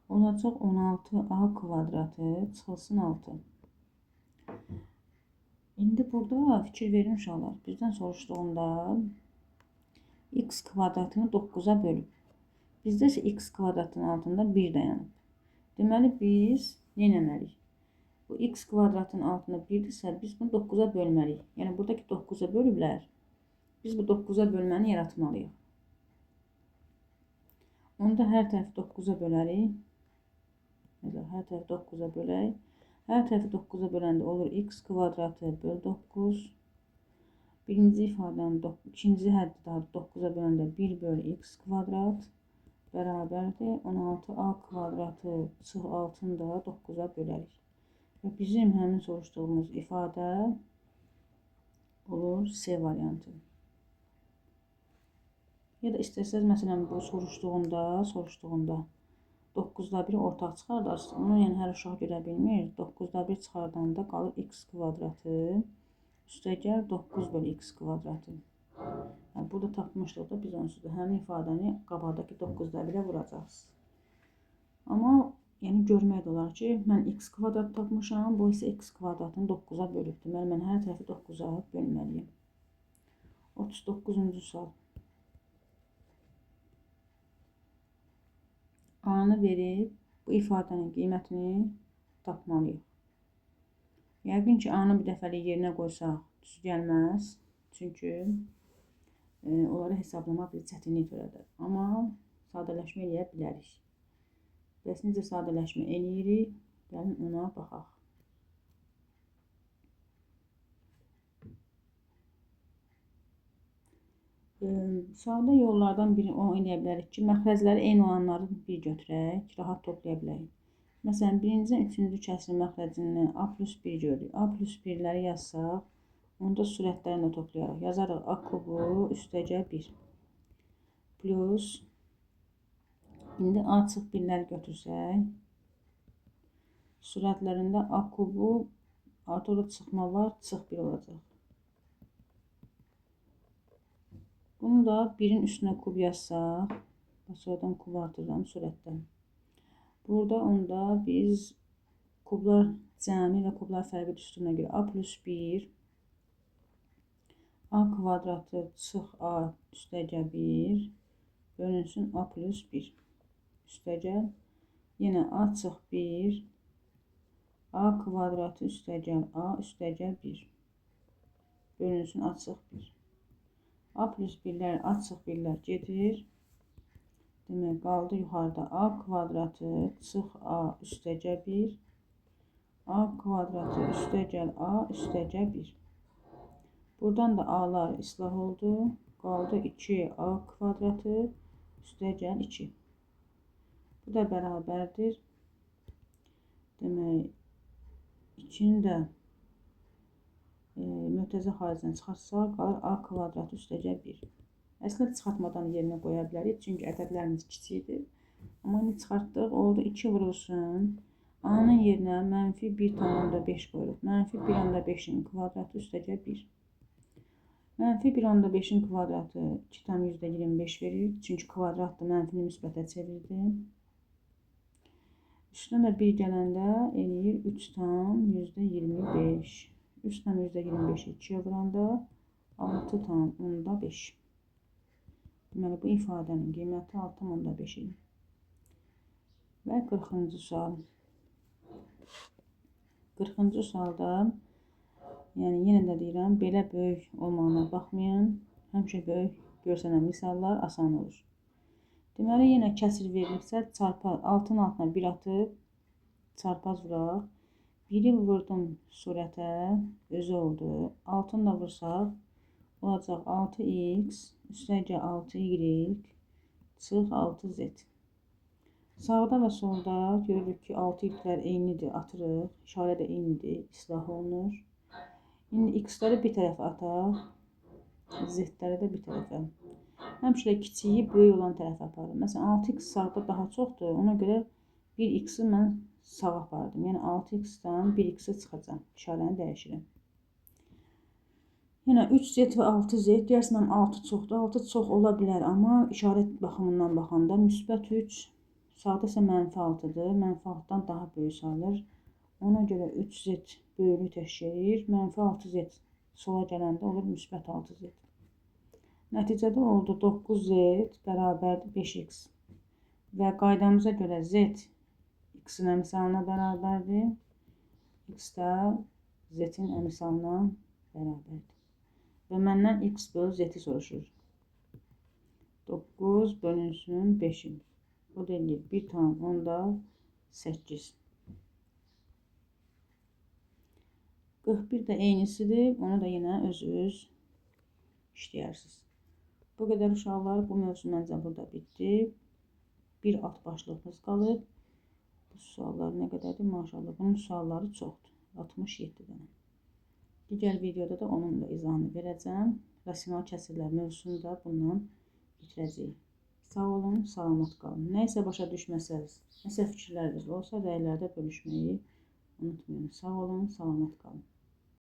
Speaker 1: olacaq 16a kvadratı çıxılsın 6. İndi burada fikir verin uşaqlar. Bizdən soruşduğunda x kvadratını 9-a bölüb. Bizdə isə x kvadratının altında 1 dayanıb. Deməli biz nə etməliyik? Bu x kvadratının altında 1-dirsə biz bunu 9-a bölməliyik. Yəni buradakı 9-a bölüblər. Biz bu 9-a bölməni yaratmalıyıq. Onda hər tərəfi 9-a bölərik. Məsələn, hər tərəfi 9-a bölək. Hər tərəfi 9-a böləndə olur x kvadratı böl 9. Birinci ifadənin ikinci həddi daha 9-a böləndə 1 bölü x kvadrat bərabərdir 16a kvadratı çıx 6-nı da 9-a bölərik. Və bizim həmin soruşduğumuz ifadə olur C variantı. Ya da istəsəz, məsələn, bu soruşduğunda 9-da 1 ortaq çıxardarsınız. Onu yəni hər uşaq görə bilmir. 9-da 1 çıxardanda qalır x kvadratı. Üstə gəl 9 bölü x kvadratı. Yəni, burada tapmışdıq da biz onsuz da həmin ifadəni qabaqdakı 9-da 1-ə vuracağız. Amma yəni görmək də olar ki, mən x kvadrat tapmışam, bu isə x kvadratını 9-a bölüb. Deməli, mən hər tərəfi 9-a bölməliyim. 39-cu sual. A-nı verib bu ifadənin qiymətini tapmalıyıq. Yəqin ki, A-nı bir dəfəlik yerinə qoysaq düz gəlməz. Çünki onları hesablamaq bir çətinlik törədər. Amma sadələşmə eləyə bilərik. Bəs necə sadələşmə eləyirik? Gəlin ona baxaq. Sadə yollardan biri o eləyə bilərik ki, məxrəcləri eyni olanları bir götürək, rahat toplaya bilərik. Məsələn, birincinin üçüncü kəsirin məxrəcini A plus 1 görürük. A plus 1-ləri yazsaq, onda sürətlərini də toplayarıq. Yazarıq A kubu üstəgəl 1 plus, indi A çıx 1-ləri götürsək, sürətlərində A kubu artıq orada çıxma var, çıx 1 olacaq. Bunu da 1-in üstünə kub yazsaq, sonradan kub artırıram sürətdən. Burada onda biz kublar cəmi və kublar fərqi düsturuna görə A plus 1, A kvadratı çıx A üstəgəl 1, bölünsün A plus 1 üstəgəl, yenə A çıx 1, A kvadratı üstəgəl A üstəgəl 1, bölünsün A çıx 1. A plus 1-lər, A çıx 1-lər gedir. Demək, qaldı yuxarıda A kvadratı çıx A üstəgəl 1, A kvadratı üstəgəl A üstəgəl 1. Buradan da A'lar islah oldu. Qaldı 2A kvadratı üstəgəl 2. Bu da bərabərdir. Demək, 2-ni də mötərizə xaricindən çıxartsaq, qalır A kvadratı üstəgəl 1. Əslində çıxartmadan yerinə qoya bilərik, çünki ədədlərimiz kiçikdir. Amma indi çıxartdıq, oldu 2 vurulsun. A-nın yerinə mənfi 1,5 qoyuruq. Mənfi 1,5-in kvadratı üstəgəl 1. Mənfi 1,5-in kvadratı 2,25 verir. Çünki kvadratdır, mənfini müsbətə çevirdim. Üstünə də 1 gələndə eləyir 3,25. 3,25-i 2-yə vuranda 6,5. Deməli, bu ifadənin qiyməti 6,5 idi. Və 40-cı sual. 40-cı sualda Yəni, yenə də deyirəm, belə böyük olmağına baxmayın. Həmişə böyük görsənən misallar asan olur. Deməli, yenə kəsir verilibsə, 6-nın altına 1 atıb, çarpaz vuraq. 1-i vurdum surətə, özü oldu. 6-nı da vursaq, olacaq 6x, üstəgə 6y, çıx 6z. Sağda və solda görürük ki, 6y-lər eynidir, atırıq. İşarə də eynidir, islah olunur. İndi x-ləri bir tərəfə ataq, z-ləri də bir tərəfə. Həmişə də kiçiyi böyük olan tərəfə aparırım. Məsələn, 6x sağda daha çoxdur, ona görə 1x-i mən sağa apardım. Yəni, 6x-dən 1x-i çıxacam, işarəni dəyişirəm. Yenə 3z və 6z, deyərsin, mənim 6 çoxdur, 6 çox ola bilər, amma işarət baxımından baxanda müsbət 3, sağda isə mənfi 6-dır, mənfi 6-dan daha böyük sayılır. Ona görə 3z böyüklük təşkil edir, mənfi 6z sola gələndə olur müsbət 6z. Nəticədə oldu 9z bərabərdir 5x və qaydamıza görə z x-in əmsalına bərabərdir, x də z-in əmsalına bərabərdir. Və məndən x böl z-i soruşur. 9 bölünsün 5-in. O da eləyir 1,8. 41 də eynisidir. Onu da yenə öz-öz işləyərsiniz. Bu qədər uşaqlar, bu mövzu məncə burada bitdi. Bir alt başlığımız qalıb. Bu suallar nə qədərdir? Maşallah, bunun sualları çoxdur. 67 dənə. Digər videoda da onun da izahını verəcəm. Rasional kəsirlər mövzusunu da bundan bitirəcəyik. Sağ olun, salamat qalın. Nə isə başa düşməsəniz, nəsə fikirləriniz olsa rəylərdə bölüşməyi unutmayın. Sağ olun, salamat qalın.